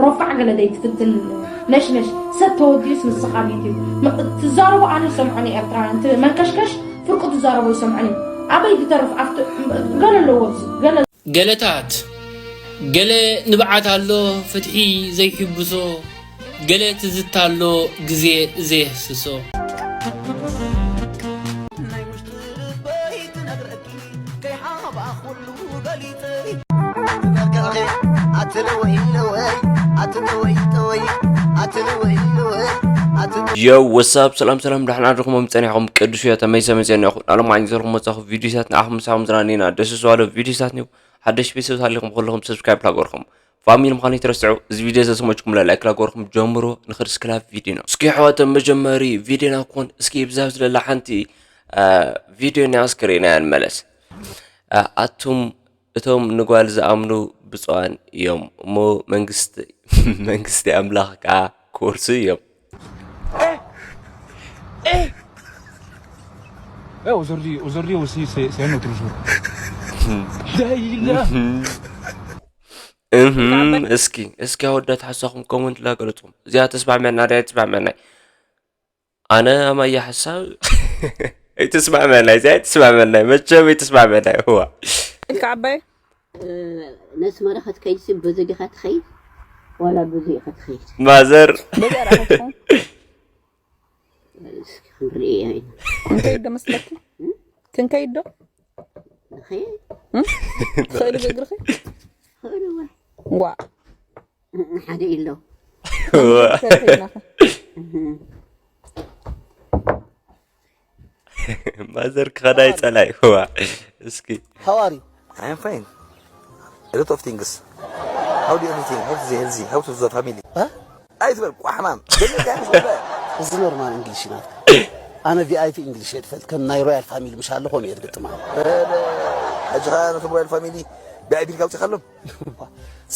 ረፋዕ ገለ ዘይትፍትን ነሽነሽ ሰብ ተወዲኡስ ንስኻ ዩትዩብ ትዛረቦ ኣነ ይሰምዖን እዩ ኤርትራውያን እቲ መንከሽከሽ ፍርቁ ትዛረቦ ይሰምዖን እዩ ኣበይ ትተርፍ ኣብቲ ገለ ኣለዎ ኣብዚ ገለ ገለታት ገለ ንብዓት ኣሎ ፍትሒ ዘይሕብሶ ገለ ትዝታ ኣሎ ግዜ ዘየህስሶ። Yo, what's up? ሰላም ሰላም ዳሕና ድኹሞም ጸኒሕኹም ቅዱስ እዮ ተመይሰ መጸኒኹም ኣሎም ማኝ ዘልኹም ወጻኹ ቪዲዮታት ንኣኹም ምሳኹም ዝናኒና ደስ ዝዋለ ቪዲዮታት ኒው ሓደሽ ቤተሰብ ታሊኹም ከለኹም ሰብስክራይብ ላገርኹም ፋሚሊ ምዃኑ ይትረስዑ። እዚ ቪድዮ ዘስመችኩም ላይክ ላጎርኩም ጀምሮ ንኽድ ስክላብ ቪድዮ ነው። እስኪ ኣሕዋተ መጀመሪ ቪድዮና ኮን እስኪ ብዛብ ዝለላ ሓንቲ ቪድዮ ናይ ኣስክሬና ንመለስ። ኣቱም እቶም ንጓል ዝኣምኑ ብፁዓን እዮም እሞ መንግስቲ ኣምላኽ ከዓ ክወርሱ እዮም። Eh, aujourd'hui, aujourd'hui aussi, c'est c'est un autre jour. لا إله. እህም እስኪ እስኪ ኣወዳት ሓሳኹም ኮመንት ላገለጹም እዚኣ ተስማዕመና ዳ ተስማዕመና ኣነ ኣማያ ሓሳብ ኣይተስማዕመና እዚኣ ኣይተስማዕመና መቸም ኣይተስማዕመና ህዋ ኢልካ ዓባይ ነስመራ ክትከይድ ሲ ብዙ ዲኻ ትኸይድ ዋላ ብዙ ኢኻ ትኸይድ ማዘር በዚኣ ራኸትኩም እስኪ ክንርኢ ኢና ክንከይድ ዶ መስለኪ ክንከይድ ዶ ንኸይድ ትኽእሊ ብእግርኺ ኽእልወ ዋ ሓደ ኢሎ ከይድናኸ ማዘር ክኸዳ ይጸላይ ህዋ እስኪ How are you? I am fine. A lot of things. How do you everything? How is the healthy? How is the family? Huh? ኣይትበል ቋሕማም እዚ ኖርማል እንግሊሽ ናት ኣነ ቪ ኣይ ፒ እንግሊሽ እየ ትፈልጥ ከም ናይ ሮያል ፋሚሊ ምሽ ኣሎ ከምኡ እየ ትግጥማ ሕጂ ኸዓ ነቶም ሮያል ፋሚሊ ቪ ኣይ ፒ ኢልካ ኣውፂኻሎም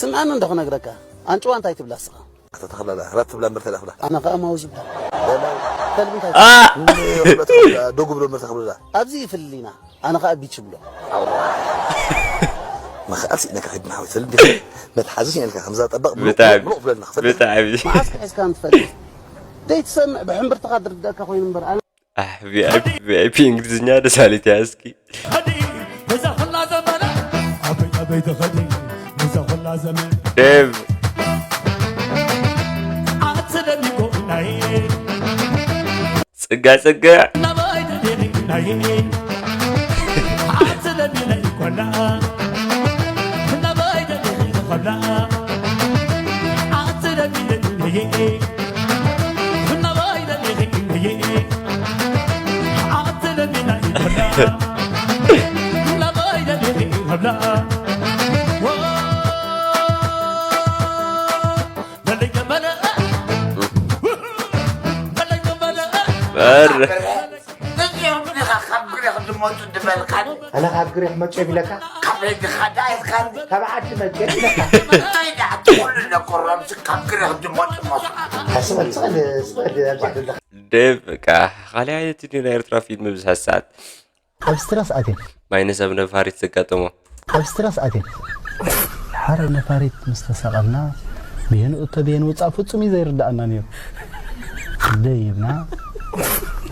ስምዓኒ እንዶ ክነግረካ ኣንጭዋ እንታይ ትብላ ስኻ ኣታ ተኽላላ ራት ትብላ እምበር ተላኽላ ኣነ ኸዓ ማውዝ ብላ ከልቢ እንታይ ዶጉ ብሎ እምበር ተኽብሉላ ኣብዚ ይፍልሊና ኣነ ኸዓ ቢች ብሎ መኽኣል ስኢነካ ከይድና ሓወይ ትፈልጥ መትሓዚ ስኢነልካ ከምዛ ጠበቕ ብጣዕሚ ብሉቕ ብለና ክፈልጥ ብጣዕሚ መዓስ ክሕዝካ ንትፈልጥ ዘይትሰምዕ ብሕምብርትኻ ዝርድኣካ ኮይኑ እምበር ኣነ ቪኣይፒ እንግሊዝኛ ደሳሊት እያ እስኪ ዴቭ ጽጋ ጽጋ ኣነ ካብ ግሬክ መፅኦ ይብለካ ካብ ዓዲ መፅኦ ይብለካ እንታይ ደኣ ትኩሉ ነኮሮምሲ ካብ ግሬክ ድመፁ መስሉ ስበል ስበል ስበል ኣብዛ ዘለካ ዴቭ በቃ ካልኣይ ዓይነት ድዩ ናይ ኤርትራ ፊልም ብዝሓ ሰዓት ኣብ ስትረስ ኣትየ ማይነስ ኣብ ነፋሪት ዘጋጠሞ ኣብ ስትረስ ኣትየ ሓረ ነፋሪት ምስ ተሰቐልና ብየንኡ እቶ ብየን ውፃእ ፍጹም እዩ ዘይርዳኣና ነይሩ ደይብና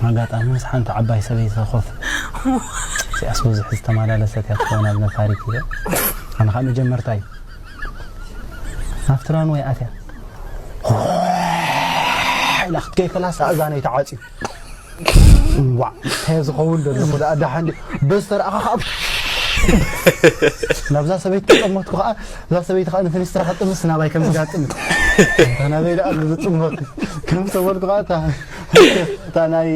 ኣጋጣሚ ምስ ሓንቲ ዓባይ ሰበይቲ ኮፍ እዚኣስ ብዙሕ ዝተመላለሰት እያ ትኸውን ኣብ ነፋሪት ኢለ ኣነ ከዓ መጀመርታ እዩ ናብቲ ራንወይ ኣትያ ኢላ ክትከይ ከላስ ኣእዛነይ ተዓፅዩ ዋ እንታይ ዝኸውን ዘለኹ ደኣ ደሓን ድዩ በዚ ተረኣኻ ከዓ ናብዛ ሰበይቲ ተጠመትኩ ከዓ እዛ ሰበይቲ ከዓ ንፍኒስትራ ከጥምስ ናባይ ከም ዝጋጥም እታ ናበይ ደኣ ዝጥመት ከም ዝተበልኩ ከዓ እታ እታ ናይ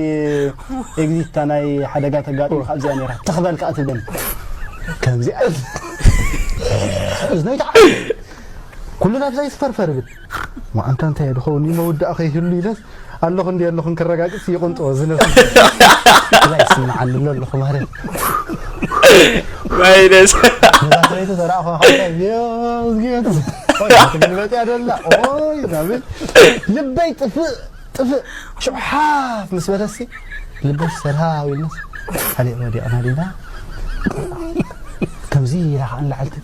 ኤግዚት እታ ናይ ሓደጋ ተጋጥሞ ካብዚኣ ነራ ተኽበል ከዓ ትብለኒ ከምዚኣ እዝነይ ተዓ ኩሉ ናብዛ ይስፈርፈር ብል ዋኣንታ እንታይ ድኸውን መወዳእ ከይህሉ ኢለስ ኣለኹ እንዲ ኣለኹ ከረጋግጽ ይቕንጦ ዝነሱ ይስምዓኒ ኣሎ ኣለኹ ማለት ማይነስ ተራእኹ ግልበጥ ያደላ ኦይ ናብል ልበይ ጥፍእ ጥፍእ ሽውሓፍ ምስ በለሲ ልበሽ ሰላም ኢልናስ ካሊእ ወዲቕና ዲና ከምዚ ኢላ ከዓ ንላዕልቲ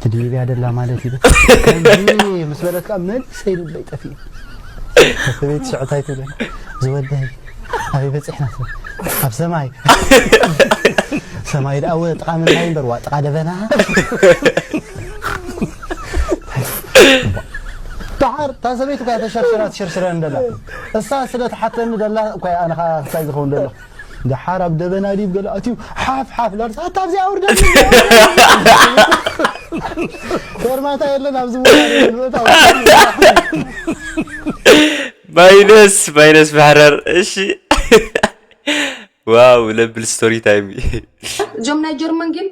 ትድይብያ ደላ ማለት እዩ። ከምዚ ምስ በለት ከዓ መልሰ ይልበይ ጠፊኡ። ሰበይቲ ሽዑ እንታይ ትብል? ዝወደይ ኣበይ በፂሕና? ኣብ ሰማይ። ሰማይ ደኣ ወ ጥቓ ምንታይ እምበር ዋ ጥቓ ደበና። ደሓር እታ ሰበይቲ እኳ ተሸርሽራ ትሸርሽረን ደላ። እሳ ስለ ትሓተኒ ደላ እኳ ኣነ ከዓ ክሳይ ዝኸውን ደሎ። ደሓር ኣብ ደበና ድዩ ገለ ኣትዩ ሓፍ ሓፍ ላርሳ ኣታ ኣብዚኣ ኣውርደኒ። ፈርማታ የለን ኣብዚ ቦታ የለን፣ ምእታው። ማይነስ ማይነስ ማሕረር። እሺ። ዋው ለብል ስቶሪ ታይም። እዞም ናይ ጀርመን ግን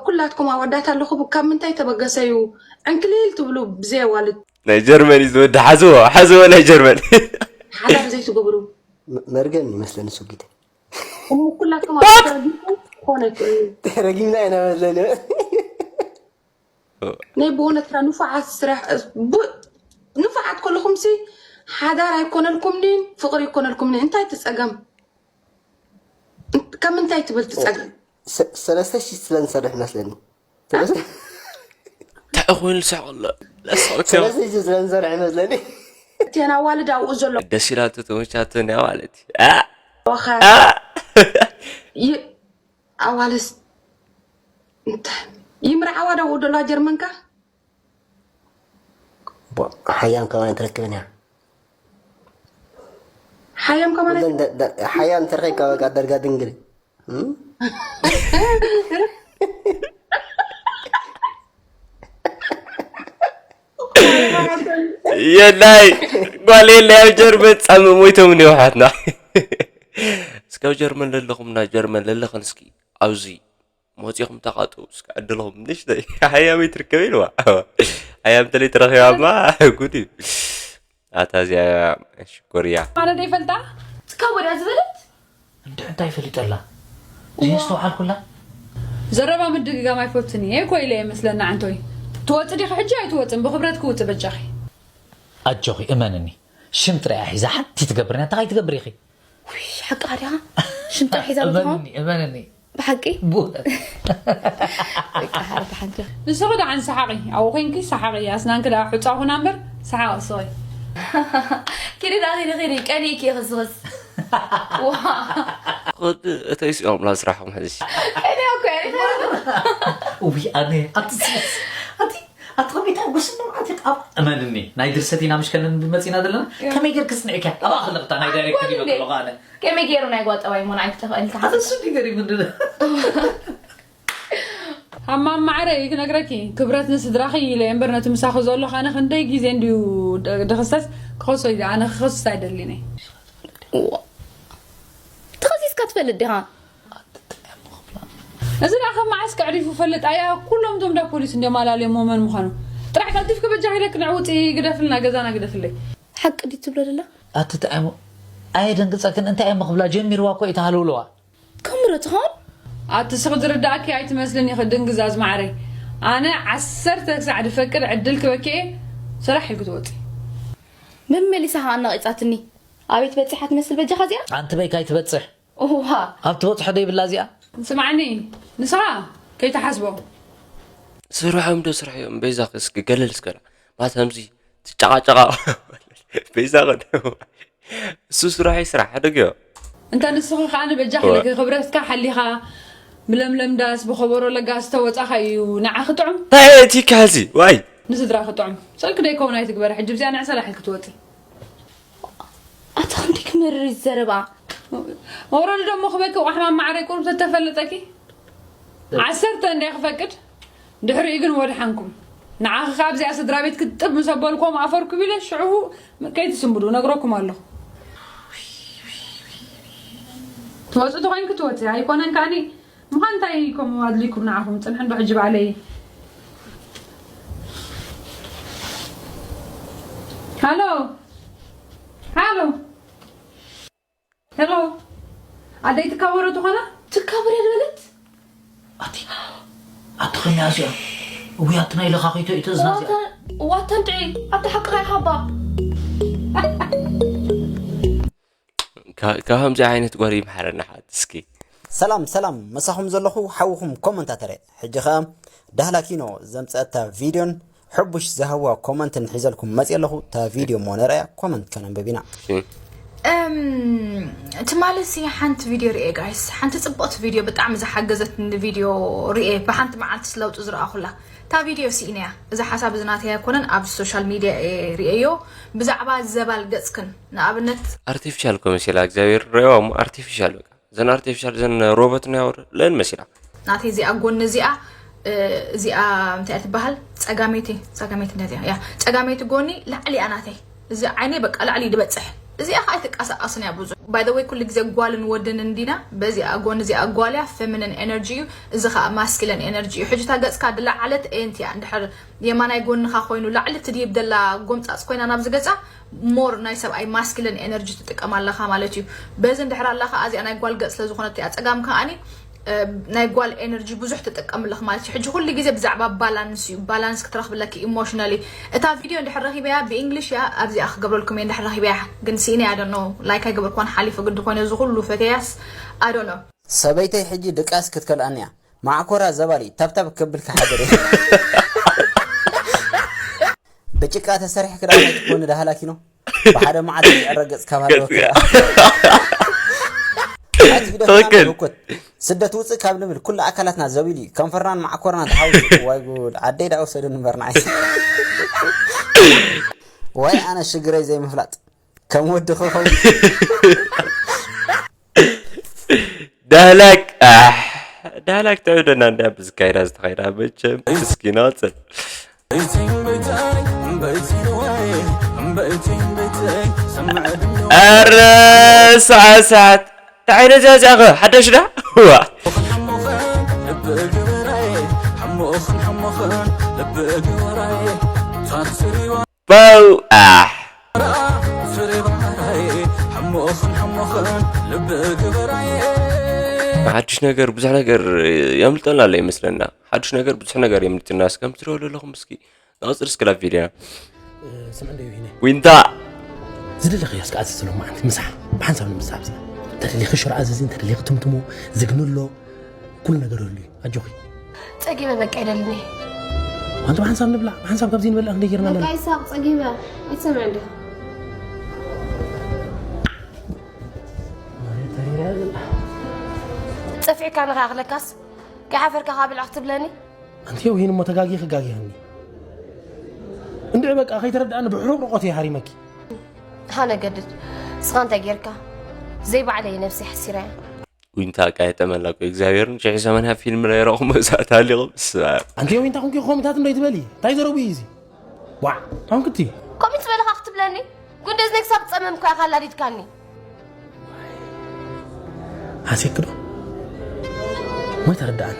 ኩላትኩም ኣወዳት ኣለኹም ካብ ምንታይ ተበገሰ እዩ ዕንክሊል ትብሉ ብዘይ ኣዋልድ። ናይ ጀርመን እዩ ዝወዲ። ሓዝዎ ሓዝዎ ናይ ጀርመን። ሓዳር ዘይትገብሩ መርገም ይመስለኒ ስጉት እሞ ኩላትኩም ኣወዳት ኮነ ረጊምና ኢና መስለኒ ናይ ብእውነትካ ንፉዓት ስራሕ ብ- ንፉዓት ከለኹምሲ ሓዳር ኣይኮነልኩምኒን ፍቕሪ ኣይኮነልኩምኒ እንታይ ትፀገም ካብ ምንታይ ትብል ትፀገም ሰለስተ ሺህ ስለ ንሰርሕ መስለኒ እንታይ ኮይኑ ዝስሕቕ ኣሎ? ለስቕ ሰለስተ ሺህ ስለ ንሰርሕ መስለኒ እተን ኣዋልድ ኣብኡ ዘሎ ደስ ኢላቶ ተመቻቶ እኒኣ ማለት እዩ። ኣ! ዋኸ ኣ! ይ- ኣዋልስ እንታይ ይምርዓዋ ዶ ኣብኡ ደለዋ ጀርመንካ ሓያም ከማን ትረክብን እያ ሓያም ከማን ሓያም ተረኪብካ በቃ ደርጋ ድንግል የላይ ጓል የለ ኣብ ጀርመን ፃምእ ሞይቶም እንዲሁ ኣሕዋትና እስካብ ጀርመን ለለኹም ናብ ጀርመን ለለኽን እስኪ ኣብዚ መፂኹም ተቓጠው እስኪ ዕድልኹም ንሽተይ ሓያመይ ትርከብ ኢልዋ ሓያም ተለይ ትረኺባማ ጉድ እዩ ኣታ እዚኣ ሽኮርያ ማለት ይፈልጣ ትካቦ ድያ ዝበለት እንድዒ እንታይ ፈሊጠላ ዘየስተውዓልኩላ ዘረባ ምድግጋም ኣይፈቱን እየ እኮ ኢለ እየ መስለኒ ዓንቶይ ትወፂ ዲኺ ሕጂ ኣይትወፅን ብክብረትኪ ውፂ በጃኺ ኣጆኺ እመንኒ ሽም ጥራይ ሒዛ ሓንቲ ትገብርና እንታይ ትገብር ኢኺ ሓቃ ድያ ሽም ጥራሕ ሒዛ በትኻ እመንኒ እመንኒ ብሓቂ ብእውነት ደቂ ሓንቲ ሓንቲ ንስኺ ደኣ ንሰሓቒ ኣብኡ ኮይንኪ ሰሓቒ ኣስናንኪ ደኣ ሑፃ ኩና እምበር ሰሓቒ ስኺ ኪዲ ዳ ኪዲ ኪዲ ቀኒእኪ ክስኽስ እተይ ስኦም ናብ ስራሕኩም ሕዚ ቀኒያ እኮ እያ ውይ ኣነ ኣቲ ስስ ኣቲ ኣቲ ከመይ ታጎስና ኣቲ ኣብ እመንኒ ናይ ድርሰት ኢና ምሽ ከነንብብ መፂና ዘለና ከመይ ጌር ክስንዕካ ኣብኣ ከለቕታ ናይ ዳይሬክተር ይበቅሎ ኣነ ከመይ ገይሩ ናይ ጓጠባይ ሞን ኣይክተኽእል ኣቲ እሱ ገሪም እንድለ ሃማም ማዕረይ ክነግረኪ ክብረት ንስድራኺ ኢለ እምበር ነቲ ምሳኺ ዘሎ ኣነ ክንደይ ግዜ እንድዩ ድኽሰስ ክኸሶ ኢለ ኣነ ክኸስስ ኣይደልን እየ ተኸሲስካ ትፈልጥ ዲኻ እዚ ደኣ ካብ መዓስ ከዕሪፉ ፈልጥ ኣያ ኩሎም እቶም ዳ ፖሊስ እንዲዮም ኣላልዮሞ መን ምዃኑ ጥራሕ ቀልጢፍኪ በጃኺ ኢለኪ ንዕ ውፅኢ ግደፍልና ገዛና ግደፍለይ ሓቂ ድዩ ትብሎ ደላ ኣትጥዕሙ ኣየደንግፀክን እንታይ እሞ ክብላ ጀሚርዋ እኮ እዩ ተሃለውለዋ ከምረ ትኾን ኣቲ ስኺ ዝርዳእኪ ኣይትመስልን ኢኺ ድንግዛዝ ማዕረይ ኣነ ዓሰርተ ክሳዕ ድፈቅድ ዕድል ክበኪ እየ ስራሕ ኢልኪ ትወፂ መመሊሳ ኸዓ ኣናቒፃትኒ ኣበይ ትበፂሓ ትመስል በጃኻ እዚኣ ኣንቲ በይ ካይትበፅሕ እዋ ኣብ ትበፅሖ ዶ ይብላ እዚኣ ስማዕኒ ንስኻ ከይትሓስቦ ስርሖም ዶ ስራሕ እዮም በይዛኺ እስኪ ገለል እስከላ ማታ ከምዚ ትጨቃጨቃ በይዛኺ እሱ ስራሕ እዩ ስራሕ ሓደግዮ እንተ ንስኺ ከዓ ንበጃ ክብረትካ ሓሊኻ ብለምለም ዳስ ብኸበሮ ለጋስ ተወፃኻ እዩ ንዓኺ ጥዑም እንታይ እቲ ካዚ ዋይ ንስድራኺ ጥዑም ሰልኪ ደይከውን ኣይትግበሪ ሕጂ ብዚኣ ንዕሰላ ሒዝኪ ትወፂ ኣታ ክንደይ ክመርር እዩ ዘረባ መውረዲ ደሞ ክበኪ ቋሕማ ማዕረይ ቁሩብ ተተፈለጠኪ ዓሰርተ እንደ ክፈቅድ ድሕሪኡ ግን ወድሓንኩም ንዓኺ ካብ እዚኣ ስድራ ቤት ክትጥብ ምስ ኣበልኩም ኣፈርኩም ኢለ ሽዑ ከይትስንብዱ ነግረኩም ኣለኹ ትወፁ ተኮይንኩ ትወፂ ኣይኮነን ከዓኒ ምዃን እንታይ ከምኡ ኣድልይኩም ንዓኹም ፅንሕን ዶ ሕጂ ባዕለይ ሃሎ ሃሎ ሄሎ ኣደይ ትካበሮ ዝኾና ትካበር እያ ዝበለት ኣቲ ኣቲ ኸያ እዚኣ እውይ ኣቲ ናይ ለኻኺቶ እዩ ትእዝና እዚኣ ዋተን ጥዑይ ኣቲ ሓቅኻ ኢኻ ባ ካብ ከምዚ ዓይነት ጓል ይምሓረና ሓት እስኪ ሰላም ሰላም መሳኹም ዘለኹ ሓውኹም ኮመንታተር ሕጂ ኸኣ ዳህላኪኖ ዘምፀአታ ቪድዮን ሕቡሽ ዝሃብዋ ኮመንትን ሒዘልኩም መፅእ ኣለኹ። እታ ቪድዮ እሞ ነረያ ኮመንት ከነንብብ ኢና። እም፣ ትማሊ ሲ ሓንቲ ቪድዮ ርኤ ጋይስ፣ ሓንቲ ፅብቕቲ ቪድዮ፣ ብጣዕሚ ዝሓገዘትኒ ቪድዮ ርኤ። ብሓንቲ መዓልቲ ስለውጡ ዝረኣኹላ እታ ቪድዮ ስኢነያ። እዚ ሓሳብ እዚ ናተይ ኣይኮነን፣ ኣብ ሶሻል ሚድያ እየ ርኤዮ። ብዛዕባ ዘባል ገፅክን ንኣብነት ኣርቲፊሻል እኮ መሲላ እግዚኣብሔር ረዋ እሞ ኣርቲፊሻል በቃ እዘን ኣርቲፊሻል እዘን ሮቦት ናይ ወረ ለን መሲላ ናተይ እዚኣ ጎኒ እዚኣ እ፣ እዚኣ እንታይ እያ ትበሃል? ፀጋመይቲ ፀጋመይቲ እንታይ እያ? ያ ፀጋመይቲ ጎኒ ላዕሊ እያ ናተይ። እዚ ዓይነይ በቃ ላዕሊ ድበፅሕ። እዚኣ ከዓ ኣይትቀሳቀስን እያ ብዙ። ባይ ወይ ኩሉ ግዜ ጓልን ወድን እንዲና። በዚኣ ጎኒ እዚኣ ጓል እያ፣ ፌሚኒን ኤነርጂ እዩ። እዚ ከዓ ማስኪለን ኤነርጂ እዩ። ሕጂ እታ ገፅካ ድለዓለት ኤንቲ እያ። እንድሕር የማናይ ጎንኻ ኮይኑ ላዕሊ ትድይብ ደላ ጎምፃፅ ኮይና ናብዚ ገፃ ሞር ናይ ሰብኣይ ማስኪለን ኤነርጂ ትጥቀም ኣለኻ ማለት እዩ። በዚ እንድሕር ኣላ ከዓ እዚኣ ናይ ጓል ገፅ ስለዝኾነት እያ። ፀጋም ከዓኒ እ፣ ናይ ጓል ኤነርጂ ብዙሕ ትጥቀምለኽ ማለት እዩ። ሕጂ ኩሉ ግዜ ብዛዕባ ባላንስ እዩ። ባላንስ ክትረኽብለኪ ኢሞሽናሊ። እታ ቪድዮ እንድሕር ረኺበያ ብእንግሊሽ እያ፣ ኣብዚኣ ክገብረልኩም እየ እንድሕር ረኺበያ። ግን ስኢነ እያ ደኖ ላይክ ኣይገበርኳን ሓሊፉ ግዲ ኮይነ እዚ ኩሉ ፈተያስ ኣዶኖ ሰበይተይ ሕጂ ድቃስ ክትከልኣኒ እያ። ማዕኮራ ዘባሊ ታብታብ ከብልካ ሓደር እየ። ብጭቃ ተሰሪሕ ክዳን ትኮኒ ዳህላኪኖ ብሓደ መዓልቲ ዝዕረ ገጽ ካብ ሃለወካ። ኣቲ ቪድዮ ትኽክል። ተናገር እኮት። ስደት ውፅእ ካብ ንብል ኩሉ ኣካላትና ዘቢሉ እዩ። ከንፈርናን ማዕኮርናን ተሓዊሱ። ዋይ ጉድ ዓደይ ዳ ውሰዱ ንበር ንዓይ። ዋይ ኣነ ሽግረይ ዘይምፍላጥ ከም ወዲ ክኸውን። ዳህላክ ኣሕ፣ ዳህላክ ትዕብደና እንዳ ብዝካይዳ ዝተኻይዳ መቸም ምስኪና ጽል ኣረ ሰዓት ሰዓት እንታይ ዓይነት እዚኣ እዚኣ ኸ ሓዳሽ ዳ ዋ ባው ኣሕ ሓድሽ ነገር ብዙሕ ነገር የምልጠና ኣሎ ይመስለና ሓድሽ ነገር ብዙሕ ነገር የምልጥና እስከ ምትሪኦ ዘለኹም እስኪ ንቐፅል እስክላ ቪድዮና ስምዕ እንደ ይሄኔ ዊንታ ዝደለኽዮ እስከ ኣዝዝ ሎም መዓንቲ ምሳሕ ብሓንሳብ ንምሳብ ዝና እንተደሊኺ ሽሮ ኣዝዚ እንተደሊኺ ትምትሞ ዝግኒ ኣሎ ኩሉ ነገር ይህሉ እዩ ኣጆኺ ጸጊበ በቃ ይደልኒ ኣንቲ ብሓንሳብ ንብላ ብሓንሳብ ካብዚ ንበልዕ ክንደይ ጌርና ኣለና በቃ ይሳቕ ጸጊበ ኣይትሰምዕ እንዲኻ ጸፊዕካ ንኸኣኽለካስ ከይሓፈርካ ካብ ብልዕ ክትብለኒ ኣንቲ የውሂን እሞ ተጋጊ ክጋጊኽኒ እንድዒ በቃ ከይተረድኣኒ ብሕሩቕ ርቆት እየ ሃሪመኪ ሃነገድድ ስኻ እንታይ ጌርካ ዘይባዕለይ ነብሲ ሓሲራያ ዊንታ ኣቃየጠመላ እኮ እግዚኣብሔርን ሽሕ ሰማንያ ፊልም ናይ ረኹም መሳእቲ ሃሊቑም ስባ ኣንቲ የውሂን እንታይ ኮንኪ ከምታት እንዶ ይትበሊ እንታይ ዘረቡ እዩ እዚ ዋዕ ኣሁን ክቲ ከምኡ ትበለኻ ክትብለኒ ጉንደዝነ ክሳብ ትጸመም እኮ ኢኻ ኣላዲድካኒ ሃሴክዶ ወይ ተረዳኣኒ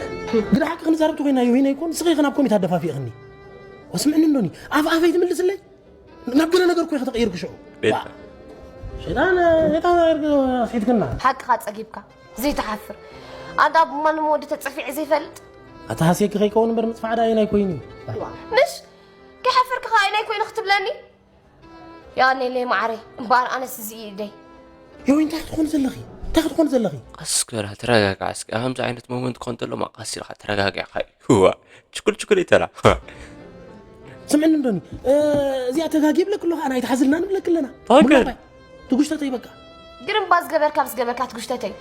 ግዳ ሓቂ ክንዛረብ ተኮይና የውሂን ኣይኮን ስኺ ከናብ ኮሚት ኣደፋፊእኽኒ ወስምዕኒ እንዶኒ ኣፍ ኣፈይ ትምልስለይ ናብ ገለ ነገር እኮ ኢኻ ተቐይርኩ ሽዑ ቤታ ሸይጣን ሸይጣን ኣስሒትክና ሓቅኻ ጸጊብካ ዘይትሓፍር ኣንዳ ብማንም ወዲ ተጸፊዐ ዘይፈልጥ ኣታ ሃሴኪ ከይከውን እምበር ምፅፋዕ ዳ ኣየናይ ኮይኑ እዩ ምሽ ከይሓፈርካ ከኣ ኣየናይ ኮይኑ ክትብለኒ ያኔለይ ማዕረይ እምበኣር ኣነስ እዚ እዩ ኢደይ የወይ እንታይ ክትኾን ዘለኺ እንታይ ክትኾን ዘለኺ ቀስ ክበላ ተረጋጋዕ እስኪ ኣብ ከምዚ ዓይነት ሞመንት ክኾን ተሎ ማ ቀስ ኢልካ ተረጋጊዕካ ይዋ ችኩል ችኩል ይተላ ስምዕኒ እንዶኒ እዚኣ ተጋጊ ይብለክ ኣለኹ ኣና ኣይትሓዝልና ንብለክ ኣለና ኦኬ። ሙሉእ ባይ፣ ትጉሽተተይ በቃ ግርምባ ዝገበርካ ብዝገበርካ ትጉሽተተይ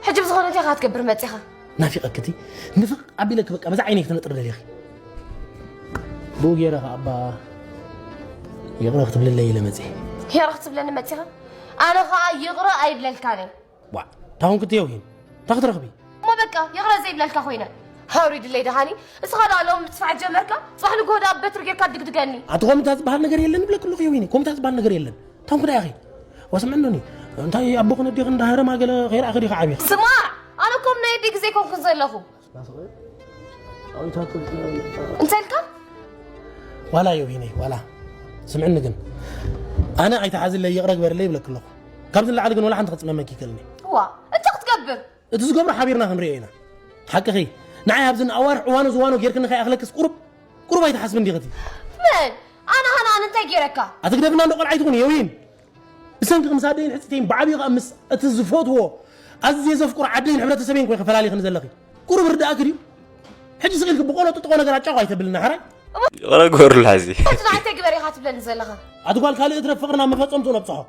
ሕጂ ብዝኾነ እንታይ ኢኻ ክትገብር መፂኻ ናፊቐክቲ ንፍቕ ኣቢለክ በቃ በዛ ዓይነይ ክትነጥሪ ደሊኺ ብኡ ገይረ ከኣ ኣባ ይቕረ ክትብልለይ ኢለ መፅእ ሄረ ክትብለኒ መፂኻ ኣነ ኸዓ ይቕረ ኣይብለልካን እየ ዋ ታሁን ክትየውሂን እንታይ ክትረኽቢ እሞ በቃ ይቕረ ዘይብለልካ ኮይነ ሃውሪድለይ ደሃኒ እስኻ ደኣ ሎም ምጥፋዕ ጀመርካ ፅባሕ ንጎሆ ደኣ በትሪ ጌርካ ድግድገኒ ኣቲ ኮምታ ዝበሃል ነገር የለን ብለክ ኣለኹ የውሂኒ ኮምታ ዝበሃል ነገር የለን ታሁን ክዳ ኢኺ ወስምዕንዶኒ እንታይ ኣቦ ክነዲኽን እንዳሃረማ ገለ ከይረኣኺ ዲኻ ዓብኻ ስማዕ ኣነ ኮም ናይ ኣደይ ግዜ ኮንኩን ዘለኹ እንተልካ ዋላ የውሂነይ ዋላ ስምዕኒ ግን ኣነ ኣይተሓዝለይ ይቕረ ግበርለይ ይብለክ ኣለኹ ካብዚ ንላዕሊ ግን ዋላ ሓንቲ ክፅመመኪ ይክእልኒ ዋ እንታይ ክትገብር እቲ ዝገብሮ ሓቢርና ክንሪኦ ኢና ሓቅኺ ንዓይ ኣብዚ ንኣዋርሕ እዋኖ ዝዋኖ ጌርክኒ ከይኣኽለክስ ቁሩብ ቁሩብ ኣይትሓስብን ዲኽቲ መን ኣነ ሃናን እንታይ ጌረካ ኣትግደፍና እንዶ ቆልዓ ይትኹን የውሂን ብሰንኪ ምስ ኣደይን ሕፅተይን ብዓብዩ ከዓ ምስ እቲ ዝፈትዎ ኣዝየ ዘፍቅሮ ዓደይን ሕብረተሰበይን ኮይንኪ ፈላሊኽኒ ዘለኺ ቁሩብ ርዳእኪ ድዩ ሕጂ ስቕ ኢልኪ ብቆሎ ጥጥቆ ነገር ኣጫውታ ኣይተብልና ሓራይ። ይቕረ ግበሩላ እዚ። እቲ ንዓይ እንታይ ግበር ኢኻ ትብለኒ ዘለኻ? ኣቲ ጓል ካልእ እትረፍ ፍቕርና መፈጸምትኡ ነብጽሖ።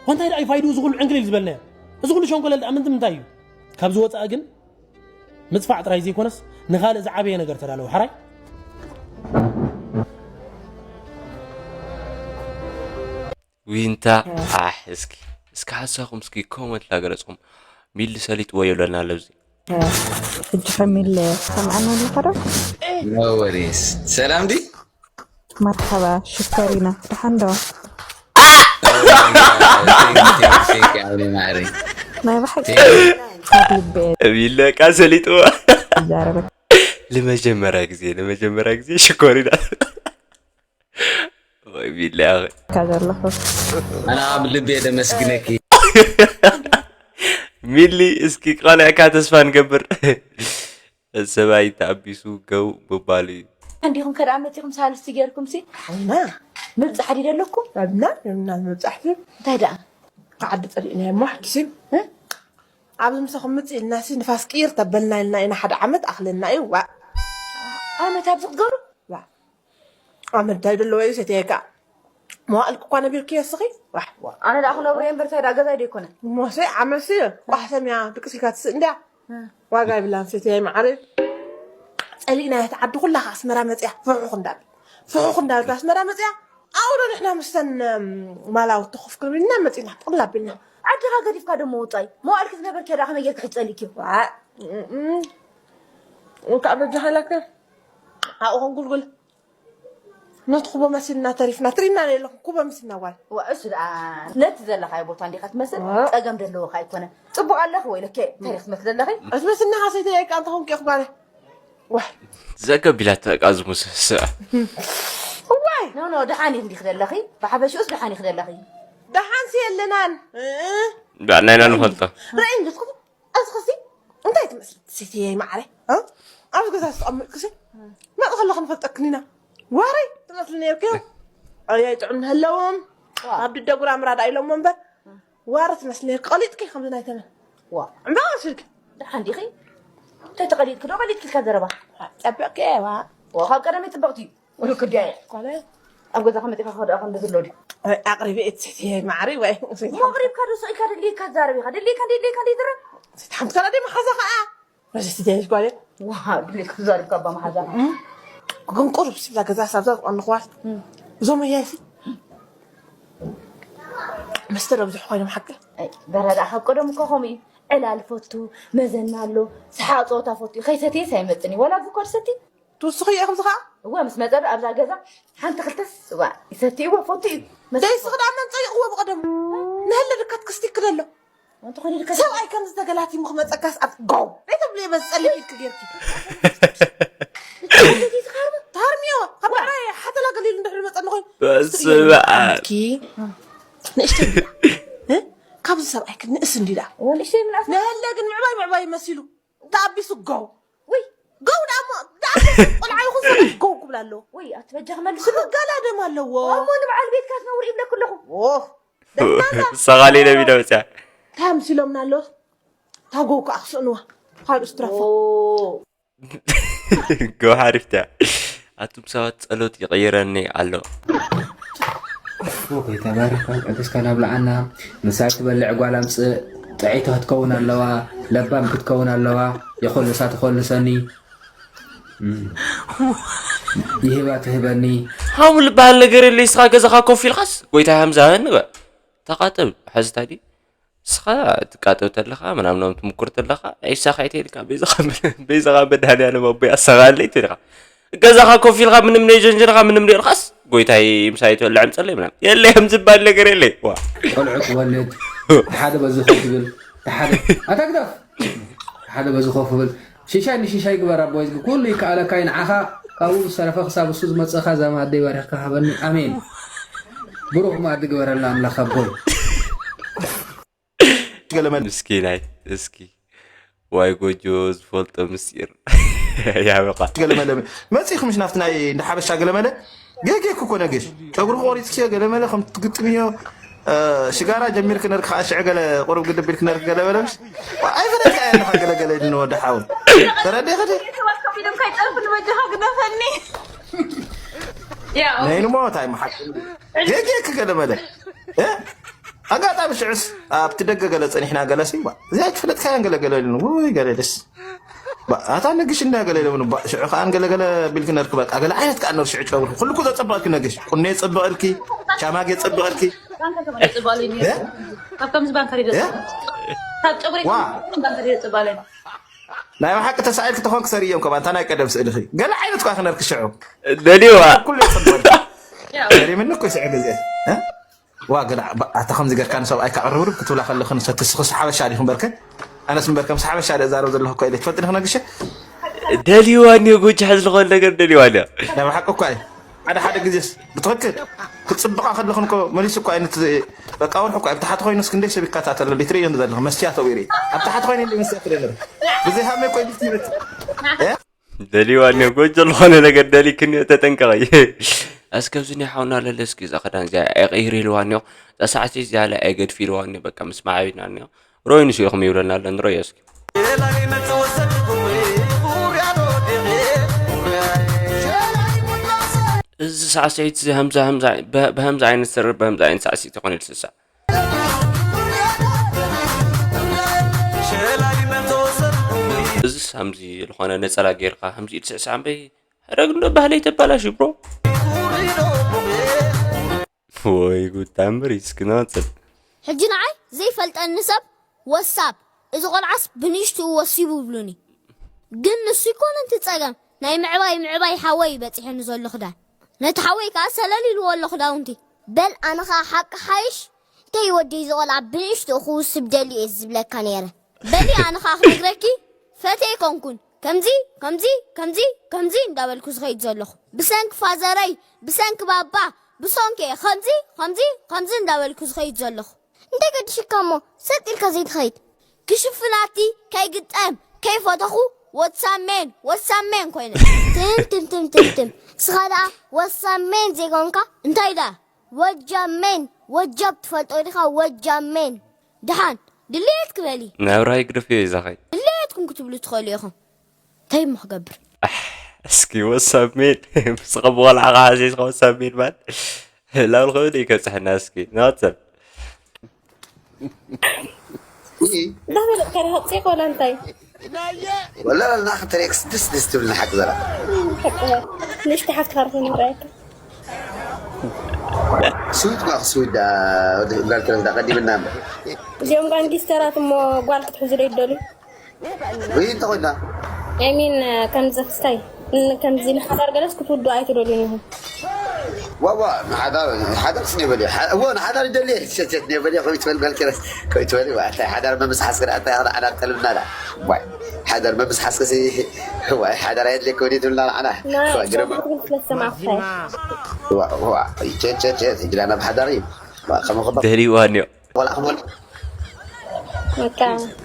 ኮንታይ ደኣ እዩ ፋይድኡ እዚ ኩሉ ዕንክሊል ዝበልናዮ? እዚ ኩሉ ሸንኮለል ደኣ ምንትምንታይ እዩ? ካብዚ ወጻኢ ግን ምጽፋዕ ጥራይ ዘይኮነስ ንኻልእ ዝዓበየ ነገር ተዳለዉ ሓራይ። ዊንታ ኣሕ እስኪ እስኪ ሓሳኹም እስኪ ኮመንት ላገለጽኩም ሚሊ ሰሊጥዎ ይብለና ኣለብዚ። ሕጂ ከሚል ሰምዓና ኣለኻ ዶ? No worries. ሰላም ዲ መርሓባ ሽኮሪና ደሓን ዶ? ማዕረይ ናይ ብሓቂ ካብ ልቢ ሚሊ ቃ ሰሊጥዎ ዛረበ ለመጀመሪያ ግዜ ለመጀመሪያ ግዜ ሽኮሪና ወይ ሚሊ ኣኸ ካ ዘለኹ ኣነ ኣብ ልቤ ደመስግነኪ ሚሊ እስኪ ቃልዕካ ተስፋ ንገብር ሰብኣይ ተኣቢሱ ገው ምባሉ እዩ እንዲኹም ከደኣ መፂኹም ሳልስቲ ጌርኩም ሲ ሓይና ምብፃሕ ድደለኩም ኣብና የምና መብፃሕቲ እንታይ ደኣ ከዓዲ ፀሊእና እሞ ሓኪሲ ኣብዚ ምሳኹም ምፅ ኢልና ሲ ንፋስ ቅይር ተበልና ኢልና ኢና ሓደ ዓመት ኣኽለና እዩ ዋ ዓመት ኣብዚ ክትገብሩ ዓመት እንታይ ዘለዎ እዩ ሰትየ ከዓ መዋእልክ እኳ ነቢርክዮ እስኺ ዋሕ ኣነ ደኣ ክነብሮ እየ እምበር እንታይ ደኣ ገዛይ ዶ ይኮነ ሞሴ ዓመሲ ቋሕሰም እያ ድቅስ ኢልካ ትስእ እንድያ ዋጋ ይብላን ሰትየ ማዕረ ፀሊእና እያ ተዓዲ ኩላ ከዓ ኣስመራ መፅያ ፍሑኽ እንዳብል ፍሑኽ እንዳብል ኣስመራ መፅያ ኣብኡ ዶ ንሕና ምስተን ማላውቲ ኮፍ ክንብል ኢና መፂና ጥቕል ኣቢልና ዓድኻ ገዲፍካ ደሞ ውፃይ መዋእልኪ ዝነበርክዮ ደኣ ከመይ ጌርኪ ሕጂ ፀሊእክዮ እንካዕ በጃ ሃይላከ ኣብኡ ከንጉልጉል ነቲ ኩቦ መሲልና ተሪፍና ትሪና ኣለኹም ኩቦ መሲልና ጓል እሱ ደኣ ነቲ ዘለኻዮ ቦታ እንዲኻ ትመስል ጸገም ደለዎ ከ ኣይኮነ ጽቡቕ ኣለኺ ወይ ለከ እንታይ ኢኺ ትመስሊ ዘለኺ እቲ መስልና ሓሰይተ የካ እንተ ኹንኪ ኢኹ ጓለ ዋይ ዘገብ ኢላታ እቃ ዝሙስ ስዕ ዋይ ኖ ኖ ደሓን ኢኺ እንዲኺ ዘለኺ ብሓፈሽኡስ ደሓን ኢኺ ዘለኺ ደሓንሲ የለናን ባዕናይና ንፈልጦ ርእይ እንድትኹም እዚ ኸሲ እንታይ ትመስል ሴትየይ ማዕረ ኣብዚ ገዛ ዝተቐመጥክሲ መጥ ከለኹ ንፈልጠክን ኢና ዋረይ ትመስል ነርክዮ ኣያይ ጥዑም ንህለዎም ኣብ ድደ ጉራምራ ዳ ኢሎሞ እምበር ዋረ ትመስል ነርክ ቀሊጥኪ ከምዚ ናይ ተመን ዕምበባ ስልክ ደሓን ዲኺ እንታይ ተቐሊጥኪ ዶ ቀሊጥኪ ኢልካ ዘረባ ጸበቅኪ ዋ ካብ ቀደመይ ጽብቕቲ እዩ ውልክ ድያ እየ ኳለ ኣብ ገዛኻ መጢኻ ክኸድኣ ከም ዘሎ ድዩ ኣቕሪበ እየ ሴትየይ ማዕረ ወይ መቕሪብካ ዶ ስቕ ኢልካ ደልየካ ትዛረብ ኢኻ ደልየካ ደልየካ ደይዝረብ ሓንቲ ከላ ደይ መሓዛ ኸዓ ረዘቲ ደይ ጓለ ዋ ድልየካ ትዛረብ ካባ መሓዛኻ ግን ቁሩብ ሲብላ ገዛ ሳብዛ ዝቐንኽዋል እዞም ኣያይሲ መስተ ዶ ብዙሕ ኮይኖም ሓቂ በረዳ ካብ ቀደም እኮ ከምኡ እዩ ዕላል ፈቱ መዘና ኣሎ ሰሓቕ ፀወታ ፈቱ እዩ ከይሰትየስ ኣይመፅን እዩ ዋላ እዚ እኮ ድሰቲ ትውስኺ እየ ከምዚ ከዓ እዋ ምስ መፀ ዶ ኣብዛ ገዛ ሓንቲ ክልተስ እዋ ይሰቲ እዋ ፈቱ እዩ ደይስኺ ደኣ መን ፀይቕዎ ብቐደም ንህለ ድካት ክስቲ ክደሎ እንተኾነ ድካ ሰብኣይ ከም ዝተገላቲሙ ክመፀካስ ኣብ ጎው ደይተብልዮ በዚ ፀሊም ኢልክ ጌርኪ ታርሚዮ ካብ ብዕራይ ሓተላ ገሊሉ እንድሕር መፀኒ ኮይኑ በስመ ኣብ ኪ ንእሽተይ እንዲላ እ? ካብዚ ሰብኣይ ክንእስ እንዲላ ወንእሽተይ ምንኣስ ንህለ ግን ምዕባይ ምዕባይ መሲሉ ተኣቢሱ ጎው ወይ ጎው ደኣ እሞ ደኣ ቆልዓ ይኹን ሰብኣይ ጎው ክብል ኣለዎ ወይ ኣትበጃ ክመልስ ስምጋላ ደም ኣለዎ እሞ ንበዓል ቤትካ ትነውር ይብለክ ኣለኹ ኦህ ደማና ሰቓሊ ነቢዳ መፅያ እንታይ ኣምሲሎምና ኣለዉ እታ ጎው ከዓ ክስእንዋ ካልኡስ ትረፎ ጎ ሓሪፍታ ኣቱም ሰባት ጸሎት ይቕይረኒ ኣሎ ጎይታ ባርካ ቅዱስካ ናብልዓና ምሳይ ትበልዕ ጓል ኣምፅእ ጥዕይቲ ክትከውን ኣለዋ ለባም ክትከውን ኣለዋ የኮልሳ ትኮልሰኒ ይህባ ትህበኒ ሃሙ ዝበሃል ነገር የለ ስኻ ገዛኻ ኮፍ ኢልኻስ ጎይታ ሃምዛ ንበ ተቓጠብ ሕዝታ ድዩ ንስኻ ትቃጠብ ተለኻ ምናምን ትምኩር ተለኻ ዒሳ ካይተ ኢልካ በይዛኻ በይዛኻ መድሃኒኣለም ኣቦይ ኣሳኻለይ ትልካ ገዛኻ ኮፍ ኢልካ ምንም ነይ ጀንጀንኻ ምንም ነይ ኢልካስ ጎይታይ ምሳይ ትበልዕ ምጸለይ ምናምን የለ ከም ዝበሃል ነገር የለ ዋ ቆልዑ ክወልድ ሓደ በዚ ኮፍ ይብል ሓደ ኣታ ግደፍ ሓደ በዚ ኮፍ ይብል ሽሻይ ንሽሻይ ግበር ኣቦይ ዝግ ኩሉ ይከኣለካ እዩ ንዓኻ ካብኡ ዝተረፈ ክሳብ እሱ ዝመፅእኻ እዛ ማኣደይ ባሪኽካ ሃበኒ ኣሜን ብሩኽ ማኣዲ ግበረልና ኣምላኽ ኣቦይ ገለመለ ምስኪናይ እስኪ ዋይ ጎጆ ዝፈልጦ ምስጢር ያበቃ ገለመለ መፂኹም ምሽ ናብቲ ናይ እንዳ ሓበሻ ገለመለ ጌጌ እኮ ኮነ ገሽ ጨጉሪ ቆሪፅክዮ ገለመለ ከም ትግጥምዮ ሽጋራ ጀሚርክ ነርክ ከዓ ሽዕ ገለ ቁሩብ ግድብ ኢልክ ነርክ ገለመለ ምሽ ኣይፈለጥካ እያ ኣለኻ ገለገለ ንወዲ ሓው ተረዲእኻ ድዩ ጠፍን በጃኻ ግደፈኒ። ያው ነይንሞ እንታይ መሓቅ ጌጌ ክገለመለ ኣጋጣሚ ሽዑስ ኣብቲ ደገ ገለ ጸኒሕና ገለ ሲ እዚኣ ትፈለጥካያን ገለ ገለ ኢሉኒ ውይ ገለ ደስ ኣታ ነግሽ እንዳ ገለ ኢሉኒ ሽዑ ከዓ ገለ ገለ ቢልክ ነርክ በቃ ገለ ዓይነት ከዓ ነር ሽዑ ጨብርኩ ኩልኩ ዘጸበቕልኪ ነግሽ ቁኔ የጸበቕልኪ ሻማግ የጸበቕልኪ ካብ ከምዚ ባንከር ይደጽ ካብ ጨጉሪ ባንከር ይደጽ ባለን ናይ ብሓቂ ተሳኢልኪ ተኾንክ ሰሪ እዮም ከባ እንታ ናይ ቀደም ስእልኺ ገለ ዓይነት ኳ ክነርክ ሽዑ ደልዋ ኩሉ ይጽበል ሰሪ ምንኩ ይስዕብ እዚ ዋ ገለ ኣታ ከምዚ ገርካ ንሰብኣይ ካቕርብርብ ክትብላ ከለኺ ንሰቲ ስኽስ ሓበሻ ዲኹም በርከ ኣነስ ምበር ከምስ ሓበሻ ደ ዛረብ ዘለኹ እኮ ኢለ ትፈልጥኒ ክነግሸ ደልዋ እኒዮ ጎጂ ሕዚ ዝኾነ ነገር ደልዋ እኒዮ ናይ ብሓቂ እኳ እዩ ሓደ ሓደ ግዜስ ብትኽክል ክፅብቃ ከለኹን እኮ መሊሱ እኮ ዓይነት በቃ ወርሑ እኮ ኣብ ታሕቲ ኮይኑ እስክንደይ ሰብ ይከታተል ሊትሪ እዮም ዘለኹ መስትያ ተዊሪ ኣብ ታሕቲ ኮይኑ እንደ መስትያ ትደለር ብዘይ ሃመ እኮ ይልት ይበት ደልዋ እኒዮ ጎጆ ዝኾነ ነገር ደሊክ እኒዮ ተጠንቀቐ እስከብዚ ናይ ሓውና ለለ እስኪ እዛ ክዳን እዚኣ ኣይቀይር ኢልዋ እኒዮ እዛ ሳዕሲ እዚኣ ላይ ኣይገድፍ ኢልዋ እኒዮ በቃ ምስ ማዓቢና እኒዮ ሮይንስ ኢኹም ይብለና ኣሎ ንረዮ እስኪ እዚ ሳዕስዒት እዚ ሃምዛ ሃምዛ ብሃምዛ ዓይነት ስርር ብሃምዛ ዓይነት ሳዕስዒት ይኾን ኢሉ ስሳዕ እዚስ ሃምዚ ዝኾነ ነፀላ ጌርካ ሃምዚ ኢሉ ስዕሳዕ እምበይ ሕረግ እንዶ ባህለይ ተባላሽ ብሮ ወይ ጉድ ታምር እዩ እስኪ ንቐፅል ሕጂ ንዓይ ዘይፈልጠኒ ሰብ ወሳብ እዚ ቆልዓስ ብንእሽትኡ ወሲቡ ይብሉኒ ግን ንሱ ኣይኮነን እቲ ፀገም ናይ ምዕባይ ምዕባይ ሓወይ እዩ በፂሑኒ ዘሎ ክዳን ነቲ ሓወይ ከዓ ሰለል ኢልዎ ኣሎ ክዳውንቲ በል ኣነ ከዓ ሓቂ ሓይሽ እንተይ ወደይ እዚ ቆልዓ ብንእሽትኡ ክውስብ ደልዩ እየ ዝብለካ ነይረ በሊ ኣነ ከዓ ክነግረኪ ፈትየ ኣይኮንኩን ከምዚ ከምዚ ከምዚ ከምዚ እንዳበልኩ ዝኸይድ ዘለኹ ብሰንኪ ፋዘረይ ብሰንኪ ባባ ብሶንኪ እየ ከምዚ ከምዚ ከምዚ እንዳበልኩ ዝኸይድ ዘለኹ እንታይ ገዲሽካ እሞ ሰጥ ኢልካ ዘይትኸይድ ክሽፍናቲ ከይግጠም ከይፈተኹ ወሳሜን ወሳሜን ኮይነ ትም ትም ትም ትም ትም ስኻ ደኣ ወሳሜን ዘይኮንካ እንታይ ደኣ ወጃሜን ወጃብ ትፈልጦ ዲኻ ወጃሜን ደሓን ድሌት ክበሊ ናብራ ይግደፍዮ እዩ ዛኸይ ድሌትኩም ክትብሉ ትኽእሉ ኢኹም እንታይ እሞ ክገብር እስኪ ወሳሜን ምስኸ ብቆልዓ ከሓሴስካ ወሳሜን ማን ላብል ከብድ እዩ ከብፅሐና እስኪ ንቐፅል ዳበለጥካ ዲኻ ፅቕ ወላ እንታይ ወላ ላልና ክተሪክ ስድስት ደስ ትብል ንሓቂ ዘላ ንእሽተ ሓፍትኻ ርኾ ንረኣየካ ስዊት ማ ስዊት ዳ ጓል ክረስ ዳ ቀዲምና እምበር እዚኦም ጋንጊስተራት እሞ ጓል ክትሕዙ ዶ ይደልዩ ወይ እንተ ኮይና I mean ከምዚ ክስታይ ከምዚ ንሓዳር ገለስ ክትውዱ ኣይትደልዩን ኢኹም ዋዋ ንሓዳር ሓዳር ስኔ በልዮ እዎ ንሓዳር ይደልየ ሸሸት ኔ በልዮ ከመይ ትበል ጓል ክረስ ከመይ ትበል እንታይ ሓዳር መምስሓስ ክዳ እንታይ ሓዳር ጠልብና ዳ ዋይ ሓዳር መምስሓስ ከሲ ዋይ ሓዳር ኣየድልየ ከወዲ ትብልና ንዓና ዋ ግረም ክትብል ስለ ዝሰማዕኩ እንታይ ዋ ዋ ቸ ቸ ቸ ሂጅራ ናብ ሓዳር እዩ ዋ ከመ ክባ ደልይዋ እኒኦ ቆልዓ ክመል በቃ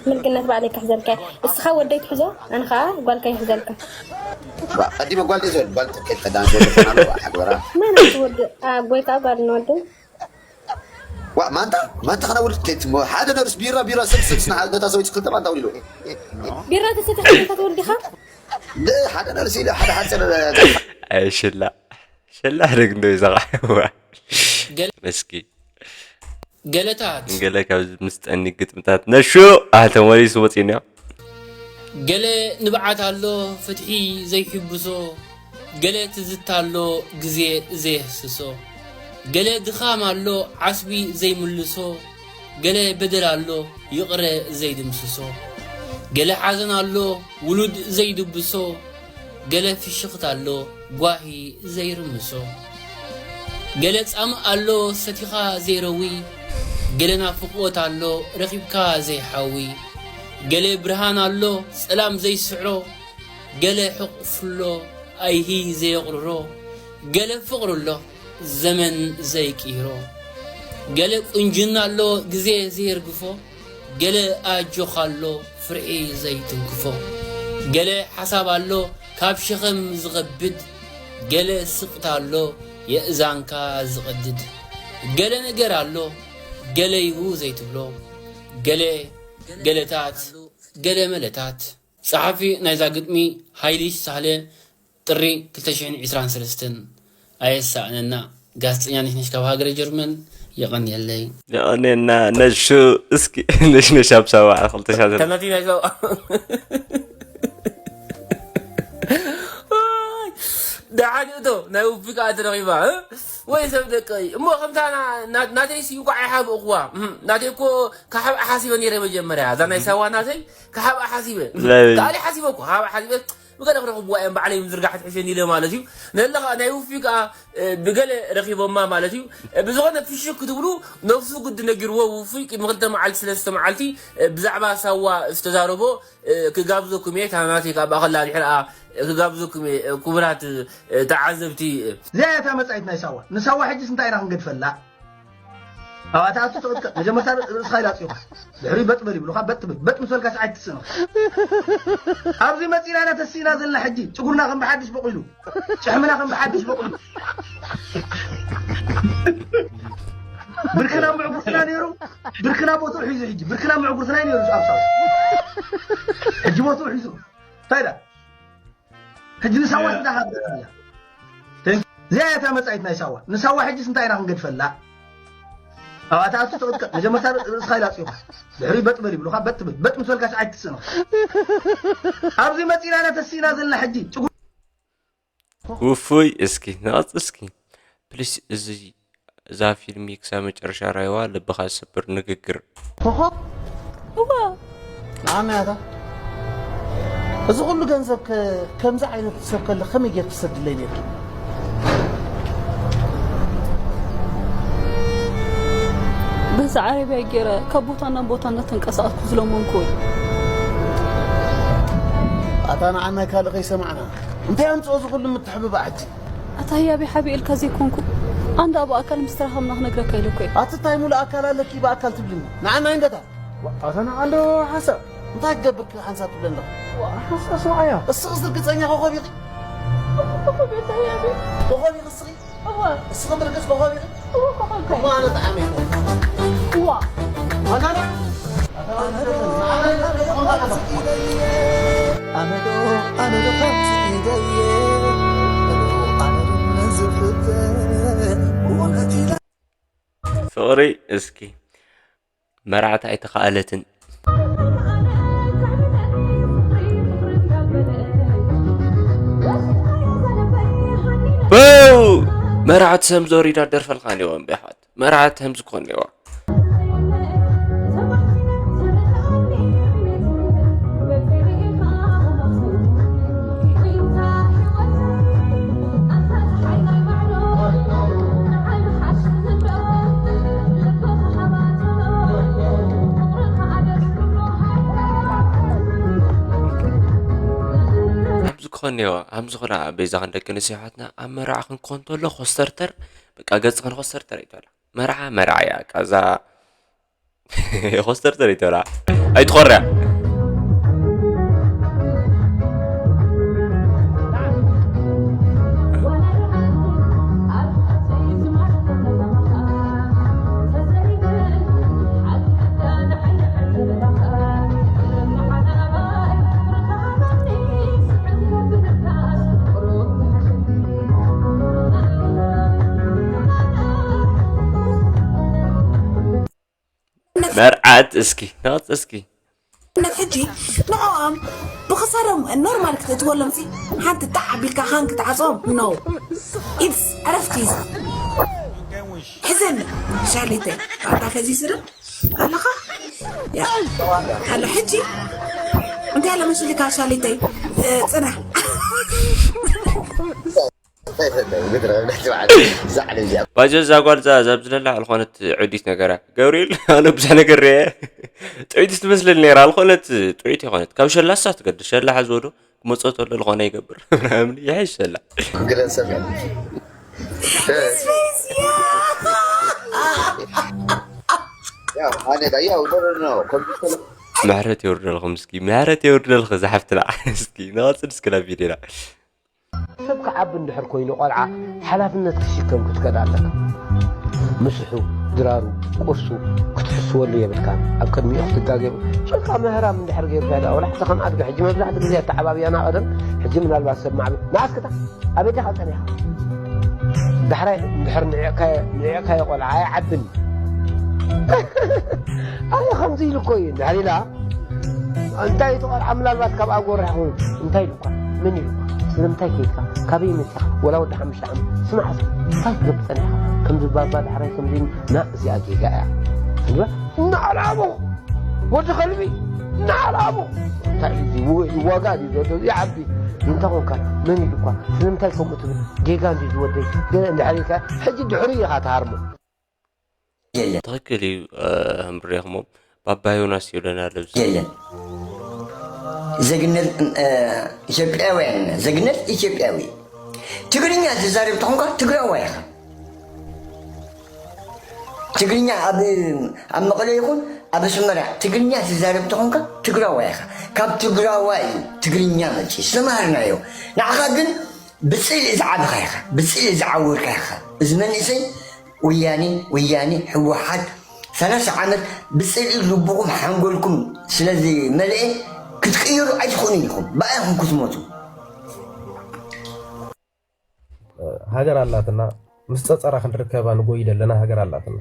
ምልግነት ባዕለይ ክሕዘልካ እየ። እስኻ ወደይ ትሕዞ ኣነ ኸዓ ጓልካ ይሕዘልካ። ቀዲመ ጓል ድየ ዝወልድ ጓል ትከድ ቀዳመ ዝወልድ ኾና ኣለዋ ሓግበራ መን ኣቲ ወዲ ኣቦይ ከዓ ጓል ንወዲ ዋ ማንታ ማንታ ከነውልድ ከይት እሞ ሓደ ነርስ ቢራ ቢራ ስልስልስ ንሓ ነታ ሰበይቲ ክልተ ማንታ ውሊሉ ቢራ ተሰቲኻ ተወልዲኻ ሓደ ነርስ ኢለ ሓደ ሓፀር ኣይ ሽላ ሽላ ደግ እንዶ ይዘቓ መስኪ ገለታት ገለ ካብዚ ምስ ጠኒ ግጥምታት ነሹ ኣህ ተመሊሱ ወፂእና ገለ ንብዓት ኣሎ ፍትሒ ዘይሕብሶ ገለ ትዝታ ኣሎ ግዜ ዘየህስሶ ገለ ድኻም ኣሎ ዓስቢ ዘይምልሶ ገለ በደል ኣሎ ይቕረ ዘይድምስሶ ገለ ሓዘን ኣሎ ውሉድ ዘይድብሶ ገለ ፍሽኽታ ኣሎ ጓሂ ዘይርምሶ ገለ ጻምእ ኣሎ ሰቲኻ ዘይረዊ ገለ ናፍቖት ኣሎ ረኺብካ ዘይሓዊ ገለ ብርሃን ኣሎ ጸላም ዘይስዕሮ ገለ ሕቑፍሎ ኣይሂ ዘየቕርሮ ገለ ፍቕሪ ኣሎ ዘመን ዘይቅይሮ ገለ ቁንጅና ኣሎ ግዜ ዘየርግፎ ገለ ኣጆኻ ኣሎ ፍርሒ ዘይትንክፎ ገለ ሓሳብ ኣሎ ካብ ሸኸም ዝኸብድ ገለ ስቕታ ኣሎ የእዛንካ ዝቐድድ ገለ ነገር ኣሎ ገለዩ ዘይትብሎ ገለ ገለታት ገለ መለታት ጸሓፊ ናይዛ ግጥሚ ሃይሊ ሳህለ፣ ጥሪ ክልተ ሽሕን ዕስራን ሰለስተን። ኣየሳእነና። ጋዜጠኛ ነሽነሽ ካብ ሃገረ ጀርመን። የቐንየለይ። የቐንየና ነሹ። እስኪ ነሽነሽ ኣብ ሳዋ ክልተ ሽሕን ሰለስተን። ተመቲ ናይ ሰው ደሓን እቶ ናይ ውፊ ከዓ ተረኺባ ወይ ሰብ ደቀይ እሞ ከምታ ናተይ ሲዩ ከዓ ይሓብእኽዋ። ናተይ እኮ ካሓብኣ ሓሲበ ነይረ መጀመርያ እዛ ናይ ሳዋ ናተይ ካሓብኣ ሓሲበ ካሊ ሓሲበ እኮ ካሓብኣ ሓሲበ ብገለ ክረኽብዋ እዮም ባዕለይ ምዝርጋሕ ትሕሸኒ ኢለ ማለት እዩ። ነለ ከዓ ናይ ውፊ ከዓ ብገለ ረኺቦማ ማለት እዩ። ብዝኾነ ፍሽክ ክትብሉ ነፍሱ ግዲ ነጊርዎ ውፉይ ቅድሚ ክልተ መዓልቲ ሰለስተ መዓልቲ ብዛዕባ ሳዋ ዝተዛረቦ ክጋብዘኩም እየ። እታ ናተይ ካብ ኣኸላ ድሕርኣ ክጋብዘኩም እየ። ክቡራት ተዓዘብቲ። እዚኣ እያ እታ መጻኢት ናይ ሳዋ። ንሳዋ ሕጅስ እንታይ ኢና ክንገድፈላ? ኣብኣ ተኣቱ ተቐጥቀጥ። መጀመርታ ርእስኻ ይላጽዩኻ። ድሕሪ በጥ በል ይብሉኻ። በጥ ትብል። በጥ ምስ በልካስ ኣይትስእን ኢኻ። ኣብዚ መጺና ኢና ተሲእና ዘለና ሕጂ። ጭጉርና ከም ብሓድሽ በቑሉ። ጭሕምና ከም ብሓድሽ በቑሉ። ብርክና ምዕጉርትና ነይሩ። ብርክና ቦትኡ ሒዙ ሕጂ። ብርክና ምዕጉርትና እዩ ነይሩ ኣብ ሳዋ። ሕጂ ቦትኡ ሒዙ። እንታይ ኢላ? ሕጂ ንሳዋ እንዳሃብ እዚኣ እያ እታ መጻኢት ናይ ሳዋ። ንሳዋ ሕጅስ እንታይ ኢና ክንገድፈላ? ኣብኣ ተኣቱ ተቐጥቀጥ። መጀመርታ ርእስኻ ይላጽዩኻ። ድሕሪ በጥ በል ይብሉኻ። በጥ ትብል። በጥ ምስ በልካስ ኣይትስእን ኢኻ። ኣብዚ መጺና ኢና ተሲእና ዘለና ሕጂ። ጭጉ ውፉይ እስኪ ንቐጽ እስኪ ፕሊስ። እዚ እዛ ፊልሚ ክሳብ መጨረሻ ራይዋ ልብኻ ዝሰብር ንግግር። ኮኾብ እዋ ንዓና ያታ እዚ ኩሉ ገንዘብ ከ- ከምዚ ዓይነት ሰብ ከለ ከመይ ጌርክ ትሰድለይ ነርኪ? በዚ ዓረብያ ገይረ ካብ ቦታ ናብ ቦታ እናተንቀሳቐስኩ ዝለመንኩ እዩ። ኣታ ንዓና ካልእ ከይሰማዕና እንታይ ኣምፅኦ እዚ ኩሉ ምትሕብባዕ ሕጂ? ኣታ ህያበይ ሓቢኤልካ ዘይኮንኩ ኣንዳ ብኣካል ምስ ተራኸብና ክነግረካ ኢለ እኮ እየ። ኣቲ እንታይ ሙሉእ ኣካል ኣለኪ ብኣካል ትብልኒ? ንዓና ይንደታ ኣታ ንዓንዶ ሓንሳብ እንታይ ክገብርኪ ሓንሳብ ትብለኒ ኣለኺ? ሓንሳብ ስምዓያ እስኽስ ርግፀኛ ኮኾብ ኢኺ? ኮኾብ ኢኺ እስኺ? እስኺ ትርግፅ ኮኾብ ኢኺ? እሞ ኣነ ጠዓመ ኢኹ። ፍቕሪ እስኪ መርዓት ኣይተኻእለትን። በው መርዓት ሰም ዞሪዳ ደርፈልካ ኔዋ እምቢ ኣሕዋት መርዓት ከምዚ ኮን ኔዋ። ከምዚ ክኾን ኔዋ። ከምዚ ኹና በይዛኽን ደቂ ኣንስትዮ ኣሕዋትና ኣብ መርዓኽን ክኾን ተሎ ኮስተርተር በቃ ገጽኽን ኮስተርተር ኣይትበላ። መርዓ መርዓ እያ በቃ እዛ ኮስተርተር ኣይትበላ ኣይትኾርያ። መርዓት እስኪ ናት እስኪ ሕጂ ንዕኦም ብኽሳዶም ኖርማል ክትእትወሎም ሲ ሓንቲ ጣዕ ኣቢልካ ሃን ክትዓፅኦም ኖ ኢድስ ዕረፍቲ ሕዘኒ ሻሊተይ ኣታ ፈዚዝና ኣለኻ ኣሎ ሕጂ እንታይ ለመሽልካ ሻሊተይ ፅናሕ ባጀ እዛ ጓል እዛ ኣብዚ ለላ ኣልኾነት ዕዲት ነገራ ገብርኤል ኣነ ብዙሕ ነገር ርየ ጥዑይቲ ትመስለል ነራ ኣልኾነት ጥዑይቲ ይኾነት ካብ ሸላ እሳ ትገድል ሸላ ሓዝወዶ ክመፅኦ ተሎ ዝኾነ ይገብር ምናምን ይሕሽ ሸላ ምሕረት የውርደልኹም እስኪ ምሕረት የውርደልኹ ዝሓፍትና እስኪ ንቐፅል እስኪ ናብ ቪድዮና ሰብ ክዓቢ እንድሕር ኮይኑ ቆልዓ ሓላፍነት ክሽከም ክትከድ ኣለካ። ምስሑ፣ ድራሩ፣ ቁርሱ ክትሕስወሉ የብልካን። ኣብ ቅድሚኡ ክትጋገ የብልካን። ጭቃ ምህራም እንድሕር ገይርካ ኢኻ፣ ወላ ሕጂ ከም ኣድጊ፣ ሕጂ መብዛሕትኡ ግዜ ኣተዓባብያና ቀደም፣ ሕጂ ምናልባት ሰብ ማዕበ-፣ ንኣስክታ ኣበይ ዲኻ ጸኒሕካ? ዳሕራይ እንድሕር ንዒቕካዮ፣ ንዒቕካዮ ቆልዓ ኣይዓብን እዩ። ኣየ ከምዚ ኢሉ እኮ እዩ። እንድሕር ኢላ፣ እንታይ እቲ ቆልዓ ምናልባት ካብ ኣጎርሕ ይኸውን? እንታይ ኢሉኳ? መን ኢሉኳ? ስለምንታይ ከይድካ? ካበይ መጺኻ? ወላ ወዲ ሓሙሽተ ዓመት። ስማዕ እስኪ፣ እንታይ ክትገብር ጸኒሕካ? ከምዚ ባባ ዳሕራይ ከምዚ ኢሉ፣ ና እዚኣ ጌጋ እያ። ትብሎ፣ እናዓልዓቦ፣ ወዲ ከልቢ፣ እናዓልዓቦ። እንታይ እዩ እዚ? ው-፣ ዋጋ ድዩ ዘሎ? ይዓቢ። እንታይ ኮንካ? መን ኢሉኳ? ስለምንታይ ከምኡ ትብል? ጌጋ እንድዩ ዝወደይ። ገለ እንድሕር ኢልካ፣ ሕጂ ድሕሩ ኢኻ ትሃርሞ። የለን። ትኽክል እዩ። እ፣ ህምብሬኹም ባባ ዮናስ ይብለና ኣሎ ኣብዚ። የለን። ዜግነት፣ እ፣ ኢትዮጵያውያን፣ ዜግነት ኢትዮጵያዊ። ትግርኛ ዝዛረብ ተኾንካ ትግራዋይ ኢኻ። ትግርኛ ኣብ፣ ኣብ መቐለ ይኹን ኣብ ኣስመራ ትግርኛ ዝዛረብ ተኾንካ ትግራዋይ ኢኻ። ካብ ትግራዋይ እዩ ትግርኛ መፂኡ፣ ዝተማሃርናዮ። ንዓኻ ግን ብፅልኢ ዝዓበኻ ኢኻ፣ ብፅልኢ ዝዓወርካ ኢኻ። እዚ መንእሰይ ወያኔ፣ ወያኔ፣ ህወሓት፣ ሰላሳ ዓመት ብፅልኢ ልብኹም ሓንጎልኩም ስለ ዝመልኤ ክትቅይሩ ኣይትኽእሉን ኢኹም። ብኣይኹም ክትሞቱ። ሃገር ኣላትና፣ ምስ ፀፀራ ክንርከባ ንጎይ ደለና ሃገር ኣላትና።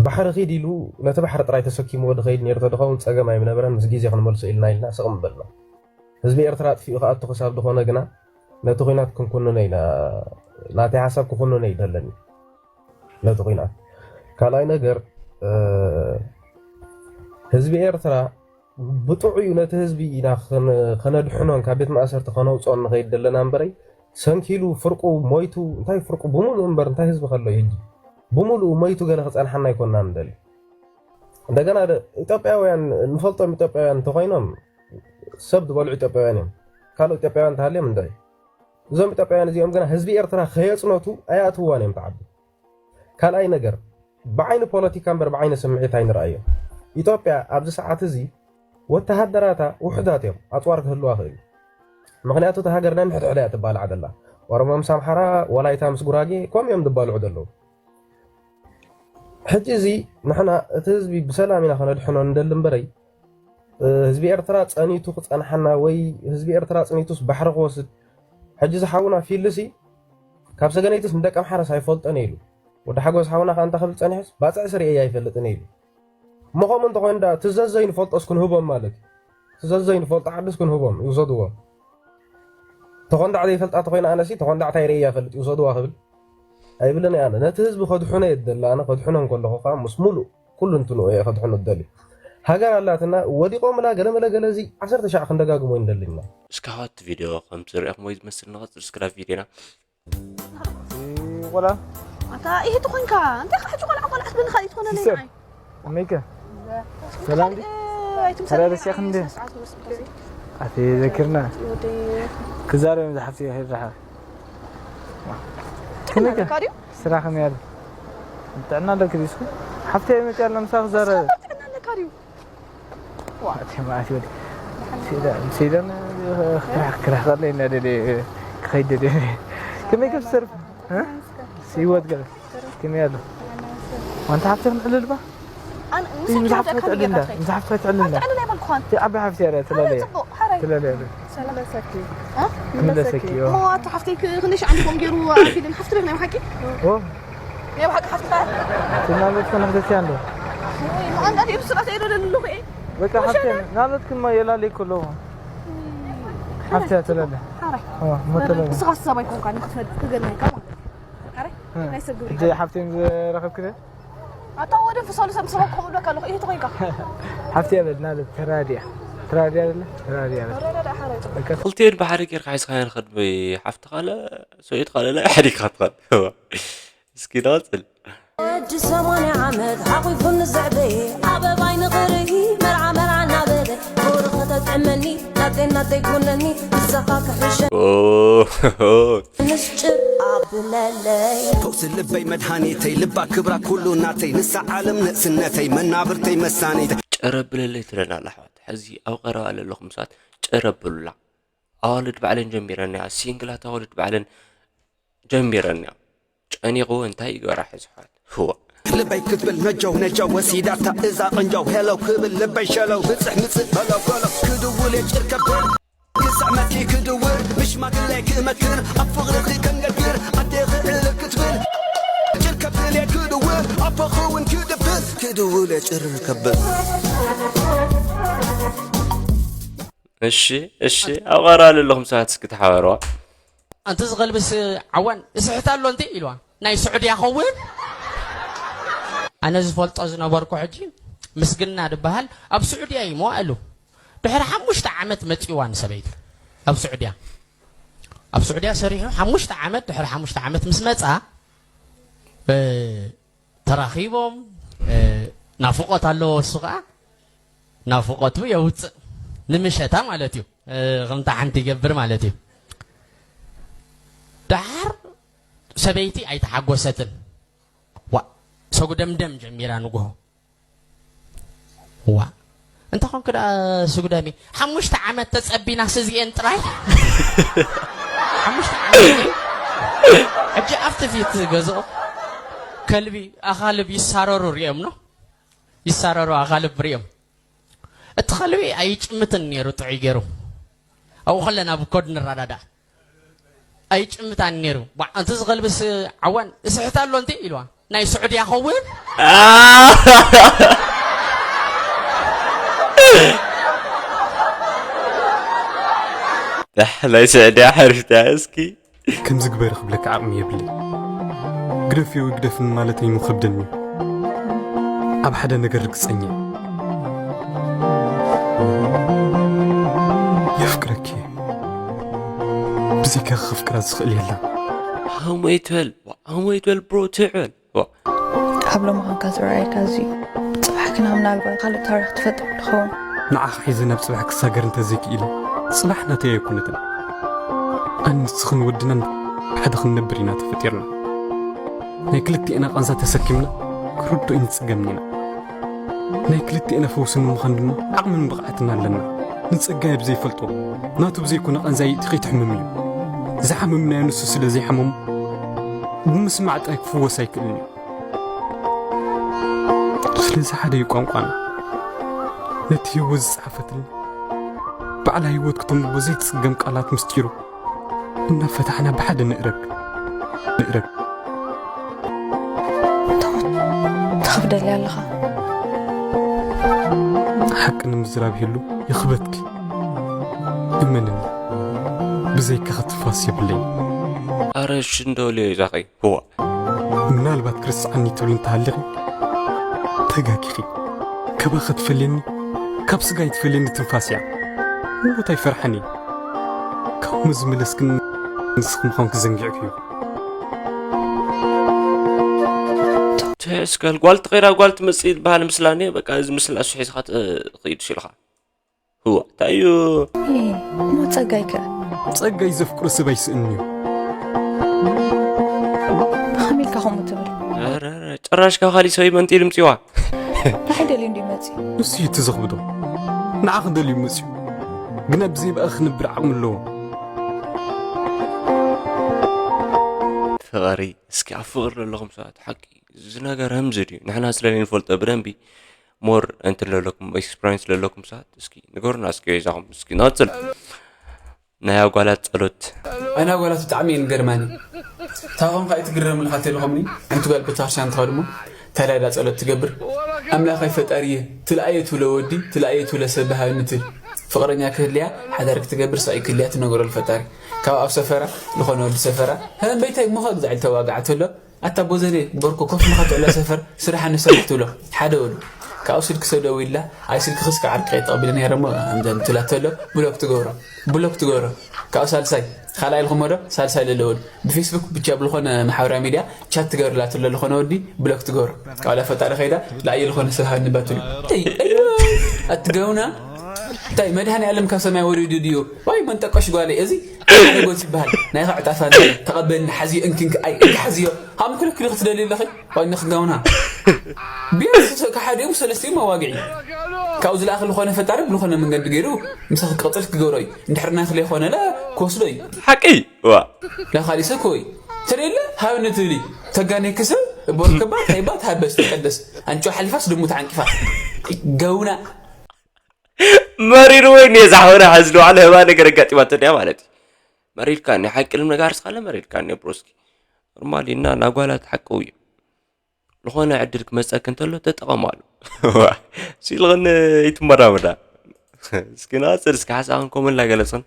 ባሕሪ ኺድ ኢሉ ነቲ ባሕሪ ጥራይ ተሰኪምዎ ድኸይድ ነይሩ ተድኸውን ፀገም ኣይምነበረን፣ ምስ ግዜ ክንመልሶ ኢልና ኢልና ስቕ ምበልና። ህዝቢ ኤርትራ ኣጥፊኡ ክኣቱ ክሳብ ድኾነ ግና ነቲ ኹናት ክንኩንኖ ኢና፣ ናተይ ሓሳብ ክኹንኖ እዩ ደለኒ ነቲ ኹናት። ካልኣይ ነገር፣ እ፣ ህዝቢ ኤርትራ ብጥዑዩ ነቲ ህዝቢ ኢና ከነ-፣ ከነድሕኖን ካብ ቤት ማእሰርቲ ከነውፅኦን ንኸይድ ደለና እምበረይ፣ ሰንኪሉ ፍርቁ ሞይቱ፣ እንታይ ፍርቁ ብሙሉኡ እምበር እንታይ ህዝቢ ከሎ እዩ ሕጂ? ብሙሉኡ ሞይቱ ገለ ክፀንሓና ኣይኮንና ንደሊ። እንደገና ደ-፣ ኢትዮጵያውያን ንፈልጦም ኢትዮጵያውያን እንተኾይኖም ሰብ ዝበልዑ ኢትዮጵያውያን እዮም። ካልኦት ኢትዮጵያውያን እንተሃልዮም እንታይ? እዞም ኢትዮጵያውያን እዚኦም ግና ህዝቢ ኤርትራ ከየፅነቱ ኣይኣትውዋን እዮም ተዓቢ። ካልኣይ ነገር ብዓይኒ ፖለቲካ እምበር ብዓይኒ ስምዒት ኣይንርኣዮ። ኢትዮጵያ ኣብዚ ሰዓት እዚ ወተሃደራታ ውሑዳት እዮም፣ ኣፅዋር ክህልዋ ክእል። ምክንያቱ እታ ሃገር ናይ ምሕድሕዳ እያ ትባላዕ ዘላ። ኦሮሞ ምስ ኣምሓራ፣ ወላይታ ምስ ጉራጌ ከምኡ እዮም ዝባልዑ ዘለዉ። ሕጂ እዚ ንሕና እቲ ህዝቢ ብሰላም ኢና ከነድሕኖ ንደሊ እምበረይ፣ እ፣ ህዝቢ ኤርትራ ጸኒቱ ክጸንሓና ወይ ህዝቢ ኤርትራ ጽኒቱስ ባሕሪ ክወስድ፣ ሕጂ እዚ ሓውና ፊልሲ ካብ ሰገነይትስ ንደቂ ኣምሓራስ ኣይፈልጦን ኢሉ። ወዲ ሓጎስ ሓውና ከኣ እንታይ ክብል ጸኒሑስ ባጽዕ ስርኤ ኣይፈልጥን ኢሉ። እሞ ከምኡ እንተኾይኑ ዳ ትዘዘይ ንፈልጦስ ክንህቦም ማለት እዩ። ትዘዘይ ንፈልጦ ዓድስ ክንህቦም ይውሰድዎ። ተኾንዳዕ ዘይፈልጣ ተኾይና ኣነሲ ተኾንዳዕ ታይ ርእያ ፈልጥ ይውሰድዋ ክብል ኣይብልን እየ ኣነ። ነቲ ህዝቢ ከድሕኖ እየ ዝደሊ ኣነ። ከድሕኖ እንከለኹ ከዓ ምስ ሙሉእ ኩሉ እንትንኡ እየ ከድሕኖ ዝደሊ። ሃገር ኣላትና ወዲቖምላ ገለመለ ገለ እዚ ዓሰርተ ሻዕ ክንደጋግሞ ይንደሊ ኢና። እስካብ እቲ ቪድዮ ከምቲ ዝረኣኹምዎ እዩ ዝመስል። ንቐጽል እስክራብ ቪድዮና። ቆላ ኣታ ይሄ ትኾንካ እንታይ ካሕጂ ቆልዓ ቆልዓ ትብል ኻሊት ትኾነ ነይ ሲስተር፣ ንዓይ ከመይከ? ሰላም ድዩ? ኣይትምሰል ተረደስኪ ክንዲ? ኣቲ ዘክርና ክዛረብ ዝሓፍቲ ይርሓ ከመይከ? ትሕላለካ ድዩ? ስራሕ ከመይ ኣሎ? ጥዕና ኣለኪ ዲስኩ? ሓፍተይ መፅያ ኣላ ምሳ ክዛረብ ትሕላለካ ድዩ? ማእቲ ማእቲ ወዲ ሲዳን ክራክ ክራክ ኣለና ደደ ክኸይድ ደደ ከመይ ከም ሰርፍ ሲወት ገለ ከመይ ኣሎ ዋንታ ሓፍተር ምዕልልባ ምሳሓፍቲ ትዕልል እንዳ ምሳሓፍቲ ትዕልል እንዳ ዓባይ ሓፍቲ ያለ ትላለየ ትላለየ ክምለሰኪ እሞ ኣቲ ሓፍተይ ክንደይ ሻዕ እንዲኮም ገይሩ ኣፊልን ሓፍቲ ርኢኽ ናይ ሓቂ ናይ ሓቂ ሓፍቲ ትናለት ከነሕደስያ እንዶ ኣንዳዲ ብስራት እየ ደለለኹ እየ በቃ ሓፍቲ ናለት ክማ የላለይ ከለኹ ሓፍቲ ተለለ ሓራይ መተለለ ንስኻ ሰብ ኣይኮንካ ንክትፈልጥ ክገናይካ ማለት ሓራይ ናይ ሰብ ግብሪ እጀ ሓፍቲ ዝረኸብክደ ኣታ ወደ ፍሳሉ ሰብ ስራኩም ብለካ ኣለኹ ይህ ተኾይካ ሓፍቲ ያለ ናለት ተራዲያ ተራዲያ ደለ ተራዲያ ረዳዳ ሓራይ ጽቡቅ ክልቲኤን ብሓደ ጌርካ ሒዝካ ንኸድ ሓፍቲ ካለ ሰብኢት ካለ ናይ ሓዲግካ ትኸድ እስኪ ንቐጽል ወዲ ሰማንያ ዓመት ሓቂፉ ንዘዕበየ ኣበባይ ንኽርኢ መርዓ መርዓ እናበለ ክብሪ ከተጥዕመኒ ናተይ ናተይ ኩነኒ ንሳኻ ክሕሸ ኦ፣ ንስጭር ኣብለለይ ፈውሲ ልበይ መድሃኒተይ ልባ ክብራ ኩሉ ናተይ ንሳ ዓለም ንእስነተይ መናብርተይ መሳኒተይ ጨረብለለይ ትለና ኣላ ኣሕዋት። ሕዚ ኣብ ቀረባ ለለኹም ሰባት ጨረብሉላ። ኣዋልድ ባዕለን ጀሚረንያ፣ ሲንግላት ኣዋልድ ባዕለን ጀሚረንያ። ጨኒቑ እንታይ ይገብራ ሕዝሓት? ህዋ። ልበይ ክትብል ነጀው ነጀው ወሲዳታ እዛ ቅንጀው ሄለው ክብል ልበይ ሸለው ብፅሕ ምፅእ በለው በለው ክድውል የጭር ከብል ክስዕመኪ ክድውል ብሽማግለ ክመክር ኣብ ፍቕርኺ ከንገድግር ኣዴኺ ዕልል ክትብል ጭር ከብል የክድውል ኣቦኺ እውን ክድብር ክድውል የጭር ከብል እሺ እሺ ኣቐራሉ ኣለኹም ሰባት እስኪ ተሓባርዋ ኣንቲ ዝቐልብስ ዓዋን እስሕት ኣሎ እንተ ኢልዋ ናይ ስዑድያ ኸውን ኣነ ዝፈልጦ ዝነበርኩ ሕጂ ምስግና ዝበሃል ኣብ ስዑድያ እዩ መዋእሉ ድሕሪ ሓሙሽተ ዓመት መፂዋ ንሰበይቱ ኣብ ስዑድያ ኣብ ስዑድያ ሰሪሑ ሓሙሽተ ዓመት ድሕሪ ሓሙሽተ ዓመት ምስ መፃ ተራኺቦም ናፍቆት ኣለዎ እሱ ከዓ ናፍቆቱ የውፅእ ንምሸታ ማለት እዩ ከምታ ሓንቲ ይገብር ማለት እዩ ደሓር ሰበይቲ ኣይተሓጎሰትን ዋ ሰጉደምደም ጀሚራ ንጉሆ ዋ እንተ ኾንክ ደኣ ስጉደሚ ሓሙሽተ ዓመት ተጸቢናስ እዚኤን ጥራይ ሓሙሽተ ዓመት ሕጂ ኣብቲ ፊት ገዝኦ ከልቢ ኣኻልብ ይሳረሩ ሪኦም ነው ይሳረሩ ኣኻልብ ሪኦም እቲ ከልቢ ኣይጭምትን ነይሩ ጥዑይ ገይሩ ኣብኡ ከለና ብኮድ ንረዳዳእ ኣይጭምታን ነይሩ ቧዕ፣ እቲ ዝኸልብስ ዓዋን እስሕት ኣሎ እንት ኢልዋ ናይ ስዑድያ ኸውን ናይ ስዕድያ ሕርፍታ እስኪ ከምዚ ግበሪ ክብለካ ዓቕሚ የብለይ። ግደፍዮ ግደፍኒ ማለተይ ምኸብደኒ እዩ። ኣብ ሓደ ነገር ርግጸኛ እየ። የፍቅረኪ እየ። ብዘይካ ከፍቅራ ዝኽእል የላን። ሃሞይ ትበል ሃሞይ ትበል ብሮ ትዕበል ካብ ሎሚ ኸንካ ዝረኣየካ እዚ እዩ። ጽባሕ ግና ምናልባት ካልእ ታሪኽ ትፈጥር ትኸውን። ንዓኻ ሒዘ ናብ ጽባሕ ክሳገር እንተዘይክኢለ፣ ጽባሕ ናተይ ኣይኮነትን። ኣነ ንስኽን ወድናን ብሓደ ክንነብር ኢና ተፈጢርና። ናይ ክልቲኤና ቃንዛ ተሰኪምና ክርድኦ ኣይንጽገምን ኢና። ናይ ክልቲኤና ፈውሲ ንምዃን ድማ ዓቕምን ብቕዓትን ኣለና። ንጸጋይ ብዘይፈልጦ፣ ናቱ ብዘይኮነ ቃንዛ የእቲ ከይትሕምም እዩ። ዝሓመምናዮ ንሱ ስለ ዘይሓመሙ፣ ብምስማዕ ጥራይ ክፍወስ ኣይክእልን እዩ። ስለዚ ሓደ እዩ ቋንቋና። ነቲ ህይወት ዝጸሓፈትልና ባዕላ ህይወት ክተንብቦ ዘይትጽገም ቃላት ምስጢሩ እናፈታሕና ብሓደ ንእረግ ንእረግ ትኸፍደሊ ኣለኻ ሓቂ ንምዝራብ ይህሉ ይኽበትኪ እመንኒ ብዘይካ ክትፋስ የብለይ ኣረ ሽንደውልዮ ይዛኸይ ህዋ ምናልባት ክርስዓኒ ትብል እንተሃሊኺ ተጋጊኺ። ካባኺ ትፈልየኒ ካብ ስጋይ ትፈልየኒ ትንፋስ እያ። ንሞት ኣይፈርሓን እየ። ካብኡ ዝመለስክኒ ንስኺ ምዃንኪ ዘንጊዕክዮ። ትሕስከል ጓል ትቐይራ ጓል ትመፅእ ዝበሃል ምስላ እኒአ በቃ እዚ ምስላ እሱ ሒዝኻ ትኸይድ ሽልኻ ህዋ እንታይ እዩ እሞ ጸጋይ ከ ጸጋይ ዘፍቅሮ ሰብ ኣይስእንዩ ብኸመይ ኢልካ ከምኡ ትብል ጭራሽ ካብ ካሊእ ሰበይ መንጢሉ ምፅዋ ንዓይ ደልዩ እንዲ መፅዩ ንሱ እዩ እቲ ዘኽብዶ ንዓኺ ደልዩ መፅዩ ግና ብዘይ ብኣኺ ክነብር ዓቕሚ ኣለዎ ፍቕሪ እስኪ ኣብ ፍቕሪ ዘለኹም ሰባት ሓቂ እዚ ነገር ከምዚ ድዩ ንሕና ስለ ዘይንፈልጦ ብደንቢ more እንትን ለለኩም experience ለለኩም ሰባት እስኪ ንገሩና እስኪ በይዛኹም እስኪ ንቐፅል ናይ ኣጓላት ፀሎት ኣነ ኣጓላት ብጣዕሚ እየን ገርማኒ ታኾም ከዓ ትግረምልካ ተልኾምኒ ኣንቲ ጓል ቤተክርስትያን ትኸድ እሞ ታዲያ ዳ ፀሎት ትገብር ኣምላኸይ ፈጣሪየ ትልኣየ ትብሎ ወዲ ትልኣየ ትብሎ ሰብ ሃብኒ ትብል ፍቕረኛ ክህልያ ሓዳር ክትገብር ስቕ ክህልያ ትነገሮ ፈጣሪ ካብ ኣብ ሰፈራ ዝኾነ ወዲ ሰፈራ ሃበን በይታይ እሞ ከግዛዕ ኢልተዋጋዕ ተሎ ኣታ ቦዘኔ ቦርኮ ኮፍ ንኸትዕሎ ሰፈር ስራሕ ንሰርሕ ትብሎ ሓደ ወዱ ካብኡ ስልኪ ሰብ ደዊላ ኣይ ስልኪ ክስካ ዓርቂ ተቐቢለ ነይረ እሞ ኣምዘን ትብላ ተሎ ብሎክ ትገብሮ ብሎክ ትገብሮ ካብኡ ሳልሳይ ካልኣይ ኢልኩሞ ዶ ሳልሳይ ለለ ወዱ ብፌስቡክ ብቻ ብልኾነ ማሕበራዊ ሚድያ ቻት ትገብርላ ትሎ ልኾነ ወዲ ብሎክ ትገብሮ ካብላ ፈጣሪ ኸይዳ ላእየ ልኾነ ሰብ ሃብኒ ባ ትብሎ ኣትገውና እንታይ መድሃኒ ኣለም ካብ ሰማይ ወሪዱ ድዩ ዋይ መንጠቆሽ ጓለይ እዚ ሓደጎት ይበሃል ናይኻ ዕጣፋ ተቐበልኒ ሓዝዮ እንክንክ ኣይ እንክ ሓዝዮ ሃም ክልክሉ ክትደልዩ ኣለኺ ዋይ ንኽጋውና ቢያንስ ከሓዲኦም ሰለስቲኦም ኣዋግዒ ካብኡ ዝለኣኽ ዝኾነ ፈጣሪ ብልኾነ መንገዲ ገይሩ ምሳኺ ክቕፅል ክገብሮ እዩ እንድሕር ናይ ክለይኮነ ለ ክወስዶ እዩ ሓቂ ዋ ላኻሊሰ ኮይ ተደለ ሃብኒ ትብሊ ተጋኔ ክስብ ቦርከባ ታይባ ታበስ ተቀደስ ኣንጮ ሓሊፋስ ድሙ ተዓንቂፋ ገውና መሪር ወይ ኔዛ ሆነ ሐዝሉ على هبا ነገር ጋጢማ ተዲያ ማለት እዩ። መሪርካ ኒ ሓቂ ልም ነጋር ስካለ መሪርካ ኒ ብሮስኪ ኖርማሊ እና ናጓላት ሓቀው እዩ። ዝኾነ ዕድል ክመፀክ እንተሎ ተጠቐማሉ። ሲልኽን ይትመራምዳ እስኪ ናፅር እስኪ ሓሳኽን ኮመን ላገለፅን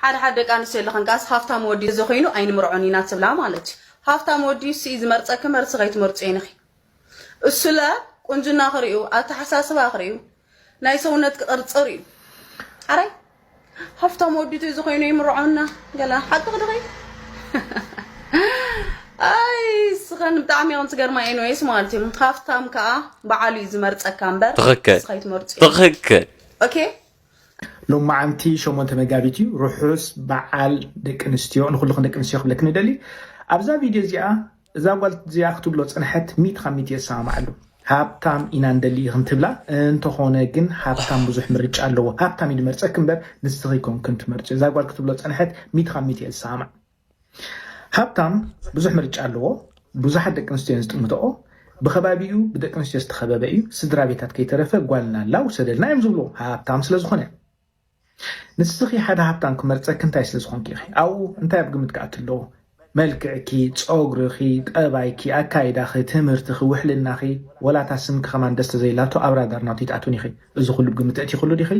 ሓደ ሓደ ደቂ ኣንስትዮ ኣለኽን ከኣስ ሃፍታም ወዲ እዚ ኮይኑ ኣይንምርዖን ኢና ትብላ ማለት እዩ። ሃፍታም ወዲ እሱ እዩ ዝመርፀኪ እምበር ንስኺ ኣይትመርፅዮ ኢኺ። እሱለ ቁንጅና ክርእዩ ኣተሓሳስባ ክርእዩ ናይ ሰውነት ክቕርፂ ርእዩ። ሓራይ ሃፍታም ወዲ እዚ ኮይኑ ይምርዖና ገላ ሓቂ ክድኺ ኣይ ስኸን ብጣዕሚ ኢኹም ትገርማ ኤንዌይስ ማለት እዩ። ሃፍታም ከዓ በዓሉ እዩ ዝመርፀካ እምበር ትኽክል ንስኻ ኣይትመርፅዮ። ትኽክል ኦኬ ሎማዓንቲ ሸሞንተ መጋቢት እዩ። ርሑስ በዓል ደቂ ኣንስትዮ ንኩልኽን ደቂ ኣንስትዮ ክብለክ ንደሊ። ኣብዛ ቪድዮ እዚኣ እዛ ጓል እዚኣ ክትብሎ ፀንሐት ሚት ካብ ሚት የሰማማዓሉ። ሃብታም ኢና እንደሊ ኢኽን ትብላ እንተኾነ ግን ሃብታም ብዙሕ ምርጫ ኣለዎ። ሃብታም እዩ ዝመርፀክ እምበር ንስኺ ኮንክን ትመርፂ። እዛ ጓል ክትብሎ ፀንሐት ሚት ካብ ሚት የሰማማዕ። ሃብታም ብዙሕ ምርጫ ኣለዎ። ብዙሓት ደቂ ኣንስትዮ እየን ዝጥምትኦ። ብኸባቢኡ ብደቂ ኣንስትዮ ዝተኸበበ እዩ። ስድራ ቤታት ከይተረፈ ጓልና ኣላ ውሰደልና እዮም ዝብልዎ ሃብታም ስለ ዝኾነ። ንስኺ ሓደ ሃብታም ክመርፀኪ እንታይ ስለ ዝኾንኪ ኢኺ? ኣብኡ እንታይ ኣብ ግምት ክኣቱ ኣለዎ? መልክዕኪ፣ ፀጉርኺ፣ ጠባይኪ፣ ኣካይዳኺ፣ ትምህርትኺ፣ ውሕልናኺ፣ ወላታ ስምኪ ከማን ደስ ተዘይላቶ ኣብ ራዳር ናቱ ይትኣትውን ኢኺ። እዚ ኩሉ ብግምት ተእቲኽሉ ዲኺ?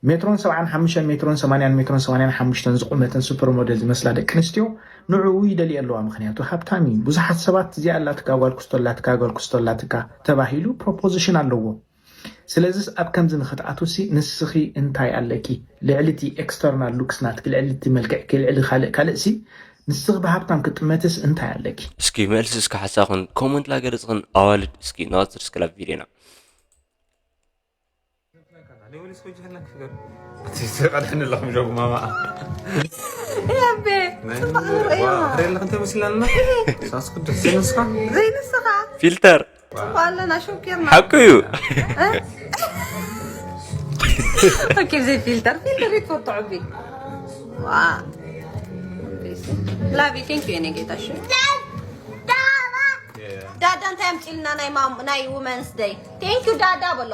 ሜትሮን ሰብዓን ሓሙሽተን ሜትሮን ሰማንያን ሜትሮን ሰማንያን ሓሙሽተን ዝቑመተን ሱፐር ሞዴል ዝመስላ ደቂ ኣንስትዮ ንዕኡ ይደልየ ኣለዋ። ምኽንያቱ ሃብታም እዩ። ብዙሓት ሰባት እዚኣ ኣላትካ ጓል ክስቶ ኣላትካ ጓል ክስቶ ኣላትካ ተባሂሉ ፕሮፖዚሽን ኣለዎ። ስለዚስ ኣብ ከምዚ ንኽትኣትውሲ ንስኺ እንታይ ኣለኪ? ልዕሊ እቲ ኤክስተርናል ሉክስ ናትኪ፣ ልዕሊ እቲ መልክዕኪ፣ ልዕሊ ካልእ ካልእሲ ንስኺ ብሃብታም ክትጥመትስ እንታይ ኣለኪ? እስኪ መልሲ እስኪ ሓሳኹን ኮመንት ላገለጽኽን ኣዋልድ እስኪ ናወፅር እስክላ ቪድዮና ቀድሕኒ ኣለኹም ጆጉ ማማ ያቤ ጽቡቅ ንርእዮ ሬለኽ እንታይ መስልና ኣለና ሳስ ቅዱስ ዘይንስኻ ዘይንስኻ ፊልተር ጽቡቅ ኣለና ሾኪርና ሓቁ እዩ ኦኬ ብዘይ ፊልተር ፊልተር ይትፈትዖ ቢ ዋ ላቪ ቴንክ ዩ የኔ ጌታ እሺ ዳዳ እንታይ ኣምፂልና ናይ ማም ናይ ውመንስ ደይ ቴንክ ዩ ዳዳ በሎ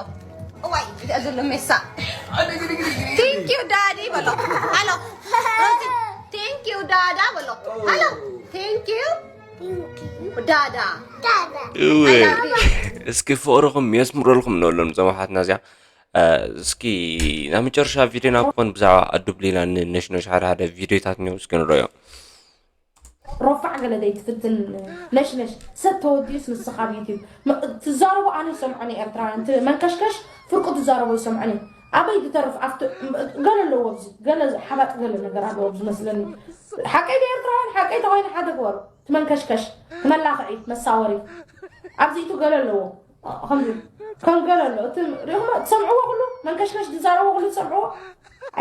እዋይ እዚኣ ዘሎ ሜሳ ቴንክ ዩ ዳዲ በሎ ሃሎ ቴንክ ዩ ዳዳ በሎ ሃሎ ቴንክ ዩ ዳዳ እወ እስኪ ፍቅርኹም የስምረልኩም ንበሎም እዞም ኣሓትና እዚኣ እስኪ ናብ መጨረሻ ቪድዮና ክኾን ብዛዕባ ኣዱብሊና ንነሽነሽ ሓደ ሓደ ቪድዮታት እኒው እስኪ ንረዮ ረፋዕ ገለ ዘይትፍትን ነሽነሽ ሰብ ተወዲኡስ ንስኻ ኣብ ዩቲብ ትዛረቦ ኣነ ይሰምዖን ኤርትራውያን መንከሽከሽ ፍርቁ ትዛረቦ ይሰምዖን ኣበይ ዝተርፍ ኣብቲ ገለ ኣለዎ ኣብዚ ገለ ሓባጥ ገለ ነገር ኣለዎ ኣብዚ መስለኒ ሓቀይ ኤርትራውያን ሓቀይ ተኮይነ ሓደ ግበሩ ትመንከሽከሽ ትመላኽዒ መሳወሪ ኣብዚቱ ገለ ኣለዎ ከምዚ ከም ገለ ኣሎ እቲ ሪኹሞ ትሰምዕዎ ኩሉ መንከሽከሽ ዝዛረቦ ኩሉ ትሰምዕዎ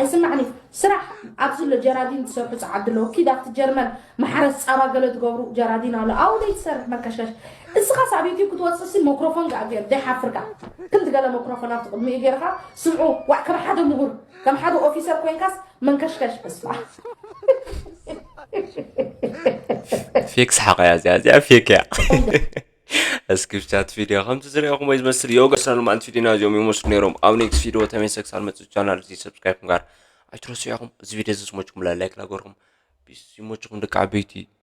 ኣይስማዕኒ ስራሕ ኣብዚ ኣሎ ጀራዲን ትሰርሑ ፀዓዲ ኣለዎ ኪድ ኣብቲ ጀርመን ማሕረስ ፃባ ገለ ትገብሩ ጀራዲን ኣሎ ኣብኡ ደይ ትሰርሕ መንከሽከሽ እስኻስ ኣብ ዩቲብ ክትወፅእ ሲ ሞክሮፎን ገኣ ገይሩ ደይ ሓፍርካ ክንዲ ገለ ሞክሮፎን ኣብቲ ቅድሚኡ ገይርካ ስምዑ ዋዕ ከም ሓደ ምሁር ከም ሓደ ኦፊሰር ኮይንካስ መንከሽከሽ በስመ ኣብ ፌክ ሰሓቕ እያ እዚኣ እዚኣ ፌክ እያ እስክሪፕቻት ቪድዮ ከምቲ ዝሪኦኹም ወይ ዝመስል የወገስና ልማዓንቲ ቪድዮና እዚኦም ይመስሉ ነይሮም ኣብ ኔክስት ቪድዮ ተመልሰ ክሳብ መፅእ ቻናል እዚ ሰብስክራይብ ምግባር ኣይትረስዑ ኢኹም እዚ ቪድዮ እዚ ዝመችኩም ላይክ ላገርኩም ፒስ ይመችኩም ደቂ ዓበይቲ